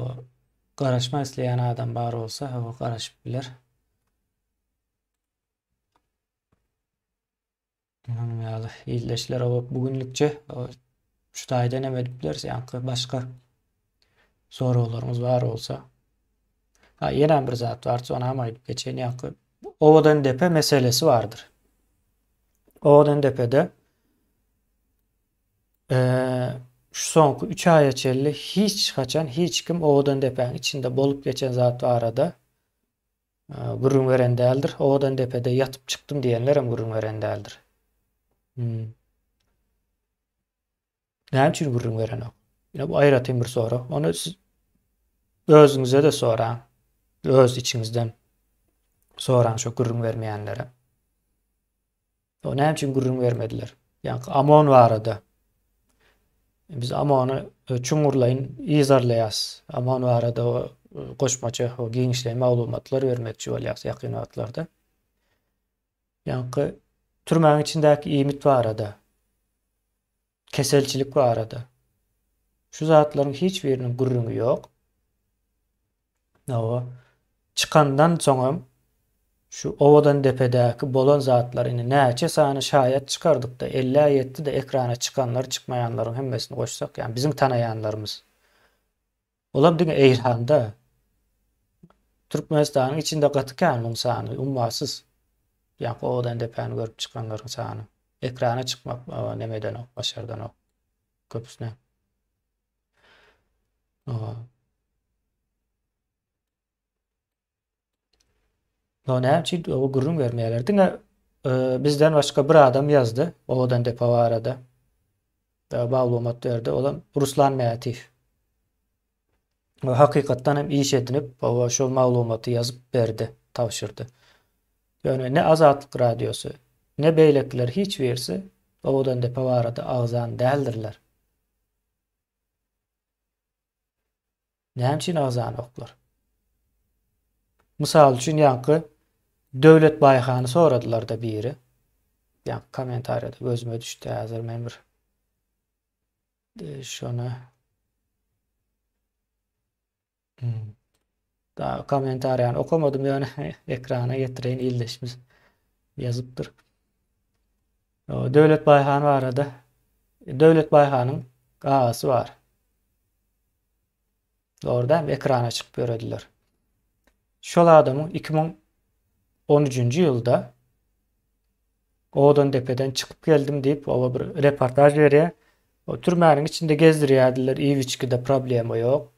garaşmak isleýän adam bar bolsa, o garaşyp biler. Onuň ýaly ildeşler o bu günlükçe şu taýdan hem edip bileris. Ýaňky başga soraglaryňyz bar bolsa. Ha, ýene bir zat bar, ony hem aýdyp geçeýin. Ýaňky Owadan depe meselesi bardyr. Owadan depede şu soňky 3 aýa çenli hiç haçan hiç kim Owadan depäň içinde bolup geçen zat barada Gürrüň beren däldir. Owadan depede ýatyp çykdym diýenlerem gürrüň beren däldir. Hmm. Näme üçin gürrüň berenok? Ine bu aýratyn bir sorag. Ony siz özüňize-de soraň. Öz içiňizden soraň şo gürrüň bermeýänlere. O näme üçin gürrüň bermediler? Ýaňky Amon barada. Biz Amony e, çuňňurlaýyn yzarlaýas. Amon barada o e, goşmaça o giňişleýin maglumatlar bermekçi bolýas ýakyn wagtlarda. Ýaňky türmäň içindäki iýmit barada, keselçilik barada. Şu zatlaryň hiç biriniň gürrüňi ýok. Hawa. Çykandan soňam şu Owadan depedäki bolan zatlar indi näçe sany şaýat çykardykda ellä ýetdi-de ekrana çykanlar çykmaýanlaryň hemmesini goşsak ýagny biziň tanaýanlarymyz. Olam diňe Eýranda. Türkmenistanyň içinde gaty kän muň sany ummasyz. Ýaňky Owadan depäni görüp çykanlaryň sany. Ekrana çykmak neme edenok, başardanok köpüsine. No näme üçin o gürrüň bermeýärler? Diňe e, bizden başga bir adam ýazdy Owadan depe barada. E, maglumat berdi. Olam Ruslan Mätiýew. O hakykatdan hem iş edinip, o şol maglumaty ýazyp berdi, tabşyrdy. Ýöne ne Azatlyk radiosy, ne beýlekiler hiç birisi Owadan depe barada agzan däldirler. Näme üçin agzanoklar? Mysal üçin ýaňky Döwlet Baýhany soradylar-da biri. Ýaňky kommentariýada gözüme düşdi häzir men bir şona hmm. Da kommentariýany okamadym ýöne ekrana getireýin ildeşimiz ýazypdyr. Döwlet Baýhan barada Döwlet Baýhanyň agasy bar. Dogry dämi? Ekrana çykyp ýörediler. Şol adamyň 2013-nji ýylda Owadan depeden çykyp geldim diýip, oba bir reportaž berýär. O türmäniň içinde gezdirýärdiler, iýip-içgide problema ýok.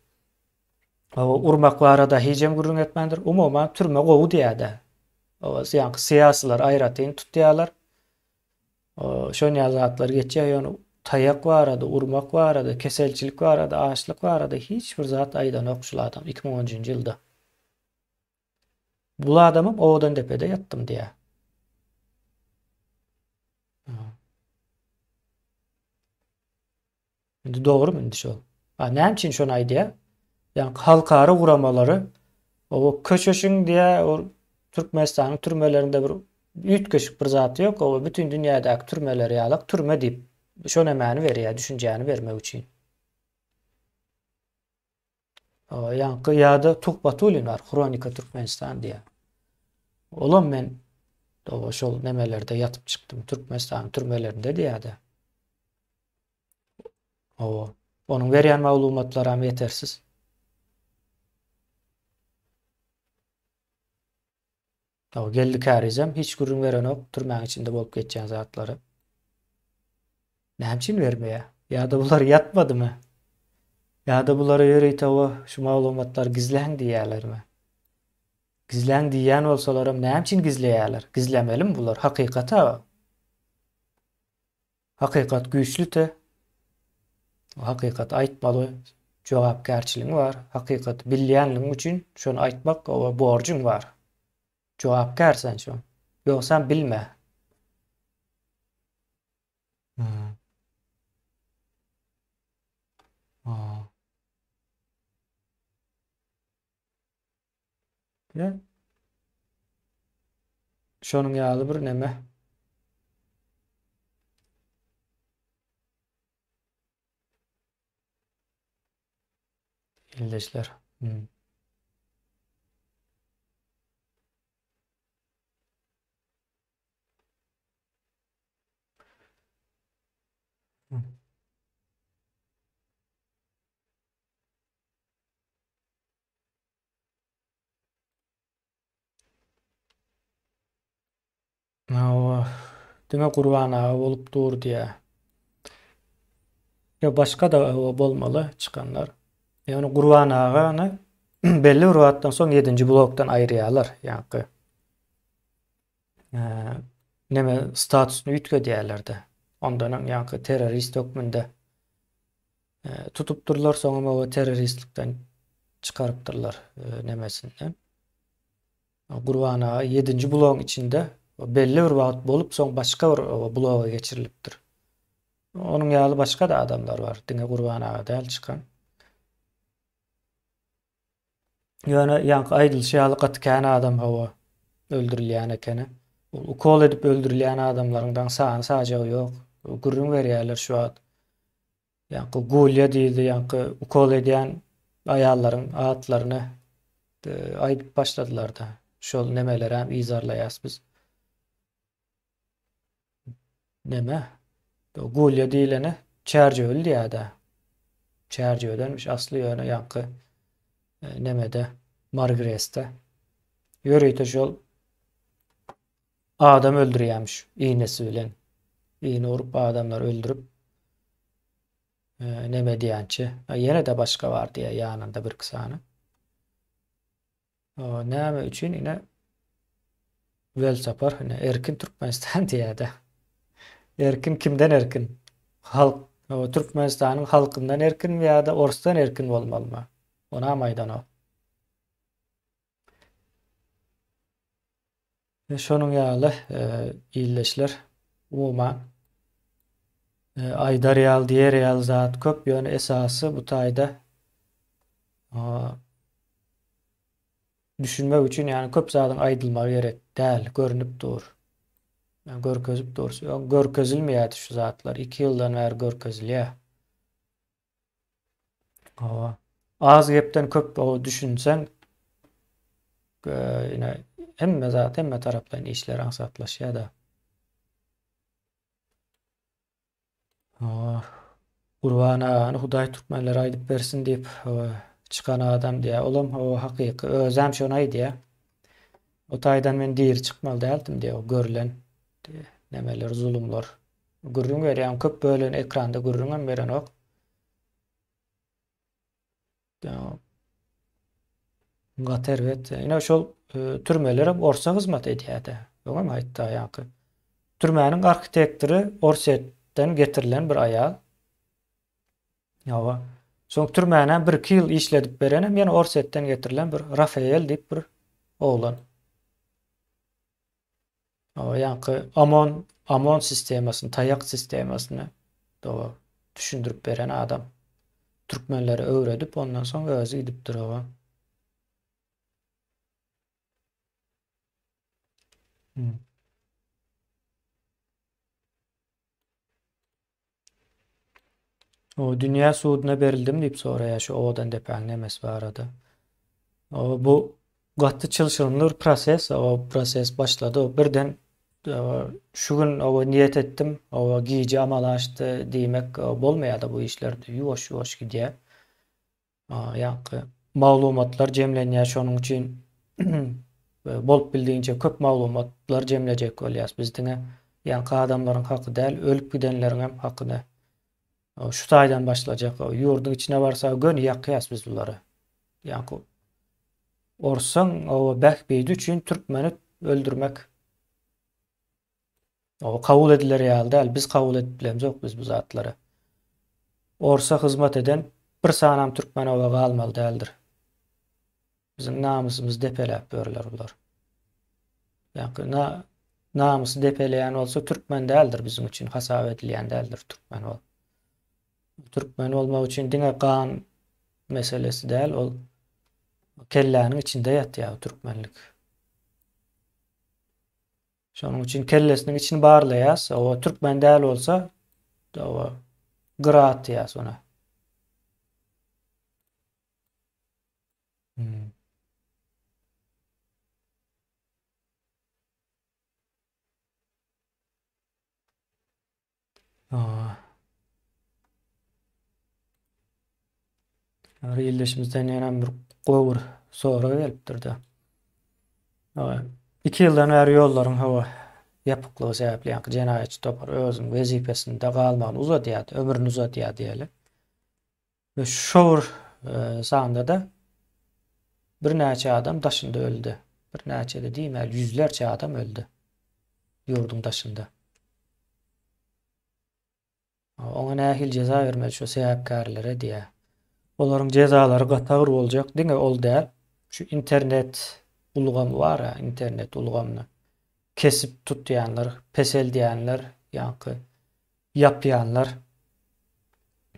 Oba urmak barada hijem gürrüň etmändir. Umuman türme gowy diýýär-de. Ýaňky syýasylar aýratyn tutýarlar. Şon ýaly zatlar geçýär. Ýöne taýak barada, urmak barada, keselçilik barada, açlyk barada hiç bir zat aýdanok şul adam 2010-njy ýylda. Bul adamam Owadandepede ýatdym diýýär. Indi dogrumy indi şol? A näme üçin şony aýdýar? Ýagny halkara guramalary o köşeşiň diýä, o Türkmenistanyň türmelerinde bir üýtgeşik bir zat ýok, o bütin dünýädäki türmeler ýalak türme diýip şo nämäni berýär, düşünjäni bermek üçin. O ýaňky ýa-da Tuhbatullin bar, Hronika Türkmenistan diýýär. Olam men o şol nemelerde ýatyp çykdym, Türkmenistanyň türmelerinde diýýär-de. Hawa. Onuň berýän maglumatlaram ýetersiz. Hawa, Geldi Kärizem hiç gürrüň berenok türmäň içinde bolup geçýän zatlary. Näme üçin bermeýär? Ýa-da bular ýatmadymy? Ýa-da bulara ýörite hawa şu maglumatlary gizläň diýýärlermi? Gizläň diýýän bolsalaram näme üçin gizleýärler? Gizlemelimi bular? Hakykat-a. Hakykat güýçlüte. Hakykaty aýtmaly jogapkärçiligiň bar. Hakykaty bilýänligiň üçin şony aýtmak oba borjuň bar. Jogapkär sen şo. Ýogsam bilme. Hmm. Ýa. Şonuň ýaly bir neme. Ildeşler. Hmm. Hmm. Hawa, diňe Gurban aga bolup dur diýä. Ýa başga-da bolmaly çykanlar. Ýöne Gurban agany belli bir wagtdan soň 7-nji blokdan aýyrýarlar, ýaňky. Neme statusyny üýtgedýärler-de. Ondan öň ýaňky terrorist hökmünde tutupdyrlar, soňam oba terroristlikden çykarypdyrlar nemesinden. Gurban aga ýedinji blogyň içinde belli bir wagt bolup, soň başga bir bloga geçirilipdir. Onuň ýaly başga-da adamlar bar, diňe Gurban aga däl çykan. Ýöne ýaňky aýdylyşy ýaly gaty kän adam hawa öldürilýän ekeni. Ol ukol edip öldürilýän adamlaryň daň sany sajagy ýok. Gürrüň berýärler şu wagt. Ýaňky Gulýa diýdi, ýaňky ukol edýän aýallaryň atlaryny aýdyp başladylar-da. Şol nemelerem yzarlaýas biz. Neme? Gulýa diýleni Çärjewli diýýär-dä. Çärjewdenmiş asly ýöne ýaňky nemede Margresde. Ýörite şol Adam öldürýämiş iýnesi bilen. Iýne urup adamlary öldürip neme diýänçi. Ýene-de başga bar diýýär ýanynda birki sany. Näme üçin ine Welsapar ine erkin Türkmenistan diýýär-de. Erkin kimden erkin? Halk Türkmenistanyň halkyndan erkinmi ýa-da orsdan erkin bolmalymy? Onam aýdanok. Şonuň ýaly ildeşler umuman aýdar ýaly diýer ýaly zat köp ýöne esasy bu taýda düşünmek üçin ýagny köp zadyň aýdylmagy gerek däl görnüp dur. Görkezip dur. Görkezilmeýärdi şu zatlar. 2 ýyldan bäri görkezilýär. Hawa. Az gepden köp düşünseň ine hemme zat hemme tarapdan işler aňsatlaşýar-da. Hawa. Gurban agany Hudaý türkmenlere aýdyp bersin diýip çykan adam diýýär. Olam hawa hakyky. Özem şony aýdýar. O taýdan men diri çykmaly däldim diýýär. O görlen nemeler, zulumlar. Gürrüň berýän köp bölegini ekranda gürrüňem berenok. Gaty erbet. Ine şol türmelerem orsa hyzmat edýärdi. Öňem aýtdy aýaňky. Türmäniň arhitektory Orsýetden getirilen bir aýal. Hawa. Soň türmänem bir-iki ýyl işledip berenem ýene Orsýetden getirilen bir Rafael diýip bir oglan. Hawa, ýaňky OMON, OMON sistemasyny, taýak sistemasyny doga düşündirip beren adam. Türkmenlere öwredip, ondan soň özi gidipdir hawa. Hmm. O dünýä suduna berildim diýip soraýar şu owadan depäň nemesi barada. O bu gaty çylşyrymly bir proses, o proses başlady. O birden şu gün o niýet etdim, o gije amala aşdy diýmek bolmaýar-da bu işler ýuwaş-ýuwaş gidýär. Ýaňky maglumatlar jemlenýär, şonuň üçin bolup bildigiçe köp maglumatlar jemlejek bolýarys. Biz diňe ýaňky adamlaryň haky däl, ölüp gidenleriň hem hakyny şu taýdan başlajak. Ýurduň içine barsa göni ýakýas biz bulary. Ýaňky orsuň o bähbidi üçin türkmeni öldürmek O kabul ediler ýaly däl. Biz kabul edip bilemzok biz bu zatlary. Orsa hyzmat eden bir sanam türkmen oba galmaly däldir. Biziň namysymyzy depeläp ýörler bular. Ýa na namysy depeleýän bolsa türkmen däldir biziň üçin hasap edilýän däldir türkmen ol. Türkmen bolmak üçin diňe gan meselesi däl, ol kelläniň içinde ýatýar türkmenlik. Şonuň üçin kellesiniň içini barlaýas. O türkmen däl bolsa, o gyra atýas ony. Hmm. Ildeşimizden ýene bir gowy bir sorag gelipdir-de. 2 ýyldan bäri ýollaryň hawa ýapyklygy sebäpli, ýagny jenaýatçy topar özüniň wezipesinde galmagyny uzadýar, ömrüni uzadýar diýeli. We şo bir sanda-da birnäçe adam daşynda öldi. Birnäçe-de diýmäli, ýüzlerçe adam öldi ýurduň daşynda. Oňa nähili jeza bermeli şo sebäpkärlere diýýär. Olaryň jezalary gaty agyr boljak, diňe ol däl, şu internet ulgamy bar-a, internet ulgamyny kesip tutýanlar, peseldýänler, ýaňky ýapýanlar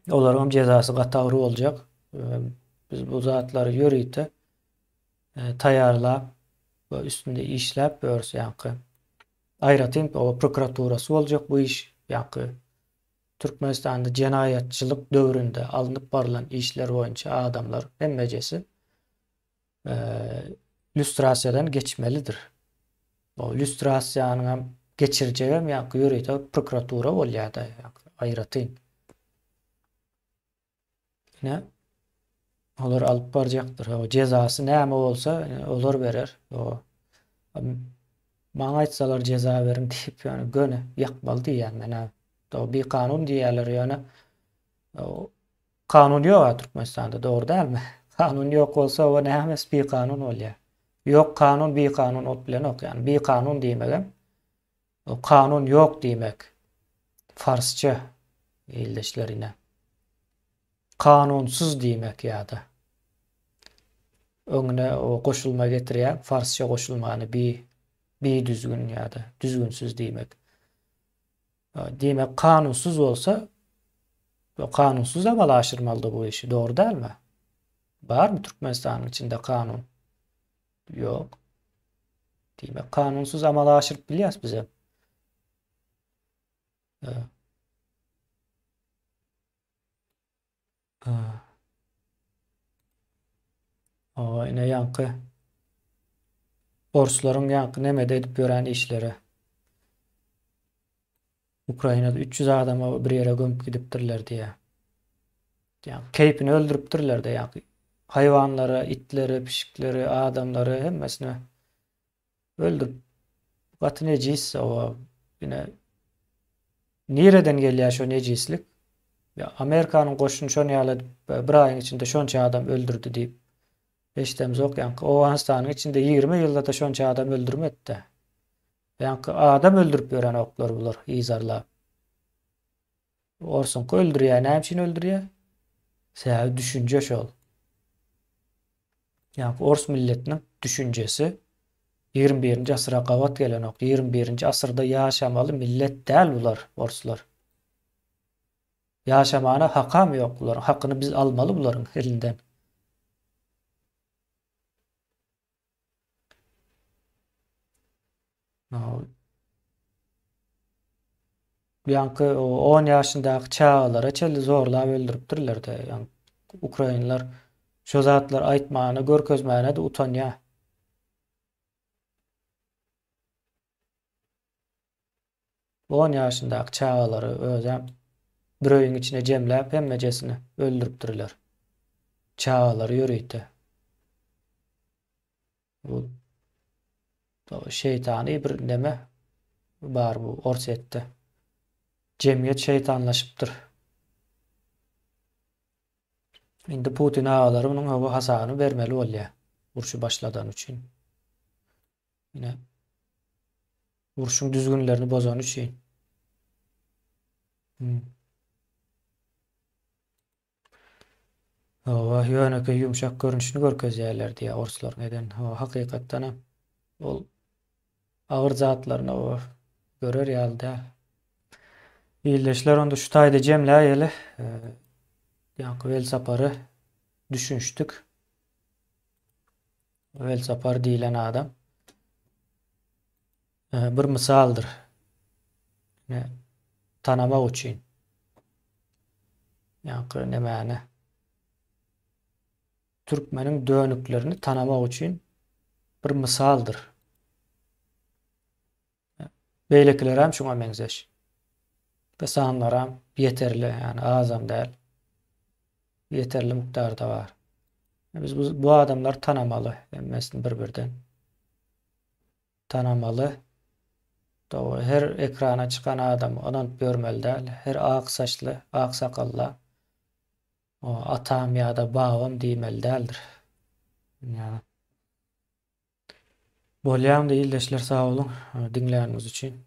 olaryňam jezasy gaty agyr boljak. Biz bu zatlary ýörite taýýarlap we üstünde işläp ýörüs ýaňky. Aýratyn oba prokuraturasy boljak bu iş ýaňky Türkmenistanda jenaýatçylyk döwründe alnyp barylan işler boýunça adamlar hemmejesi lýustrasiýadan geçmelidir. O lýustrasiýanyň hem geçirjegem ýaňky ýörite prokuratura bolýar-da, aýratyn. Ine, olar alyp barjakdyr. O jezasy näme bolsa, olar berer. O maňa aýtsalar jeza beriň diýip, ýöne göni ýakmaly diýýän men. O bikanun diýýärler, ýöne Kanun ýok-a Türkmenistanda, dogry dälmi? Kanun ýok bolsa, o nämesi bikanun bolýar? Ýok kanun bikanun bolup bilenok, ýagny bikanun diýmegem o kanun ýok diýmek. Farsça ildeşler ine. Kanunsyz diýmek ýa-da. Öňüne o goşulma getirýär, farsça goşulmany bi bidüzgün ýa-da düzgünsiz diýmek. Diýmek kanunsyz bolsa kanunsyz amala aşyrmalydy bu işi, dogry dälmi? Barmy Türkmenistanyň içinde kanun? Ýok. Diýmek kanunsyz amala aşyryp bilýäs bize. Owa, ine ýaňky orslaryň ýaňky nemede edip ýören işleri. Ukrainada 300 adamy bir ýere gömüp gidipdirler diýýär. Ýa keýpini öldüripdirler-de ýaňky haýwanlara, itleri, pişikleri, adamlary hemmesini Öldürip. Gaty nejis oba. Ine nireden gelýär şo nejislik? Ýa Amerikanyň goşuny şony ýaly edip bir aýyň içinde şonça adam öldürdi diýip. Eşdemzok ýaňky Owganystanyň içinde 20 ýylda-da şonça adam öldürmedi-dä. Ýaňky adam öldürip ýörenoklar bular yzarlap. Orsuňky öldürýär, näme üçin öldürýär? Sebäbi düşünje şol. Ýaňky ors milletiniň düşünjesi 21-nji asyra gabat gelenok. 21-nji asyrda ýaşamaly millet däl bular, orslar. Ýaşamana hakam ýok bularyň. Hakyny biz almaly bularyň elinden. Ýaňky 10 ýaşyndaky çagalara çenli zorlap öldüripdirler-de. Ýaňky ukrainler şo zatlary aýtmana, görkezmäne-de utanýar. On ýaşyndaky çagalary özem bir öýüň içine jemläp hemmejesini öldüripdirler. Çagalary ýörite. Bu şeýtany bir neme bar bu Orsýetde. Jemgyýet şeýtanlaşypdyr. Indi Putin agalary munuň hawa hasabyny bermeli bolýar. Urşy başladany üçin. Ine urşuň düzgünlerini bozany üçin. Hmm. Hawa, ýönekeý ýumşak görnüşini görkezýärler diýýär orslaryň eden. Hawa, hakykatdan hem ol agyr zatlaryny o görer ýaly däl. Ildeşler onda şu taýda jemläýeli. Ýaňky Welsapary düşünişdik. Welsapar diýlen adam bir mysaldyr. Ne tanamak üçin. Ýaňky nemäni türkmeniň dönüklerini tanamak üçin bir mysaldyr. Beýlekilerem şuňa meňzeş. Ve sanlaram ýeterli, ýani azam däl. Ýeterli mukdarda bar. Biz bu, bu adamlary tanamaly, hemmesini bir-birden. Tanamaly. Dogry, her ekrana çykan adamy ynanyp ýörmeli däl. Her ak saçly, ak sakally o atam ýa-da babam diýmeli däldir. Ýa. Bolýa onda ildeşler sag boluň diňläniňiz üçin.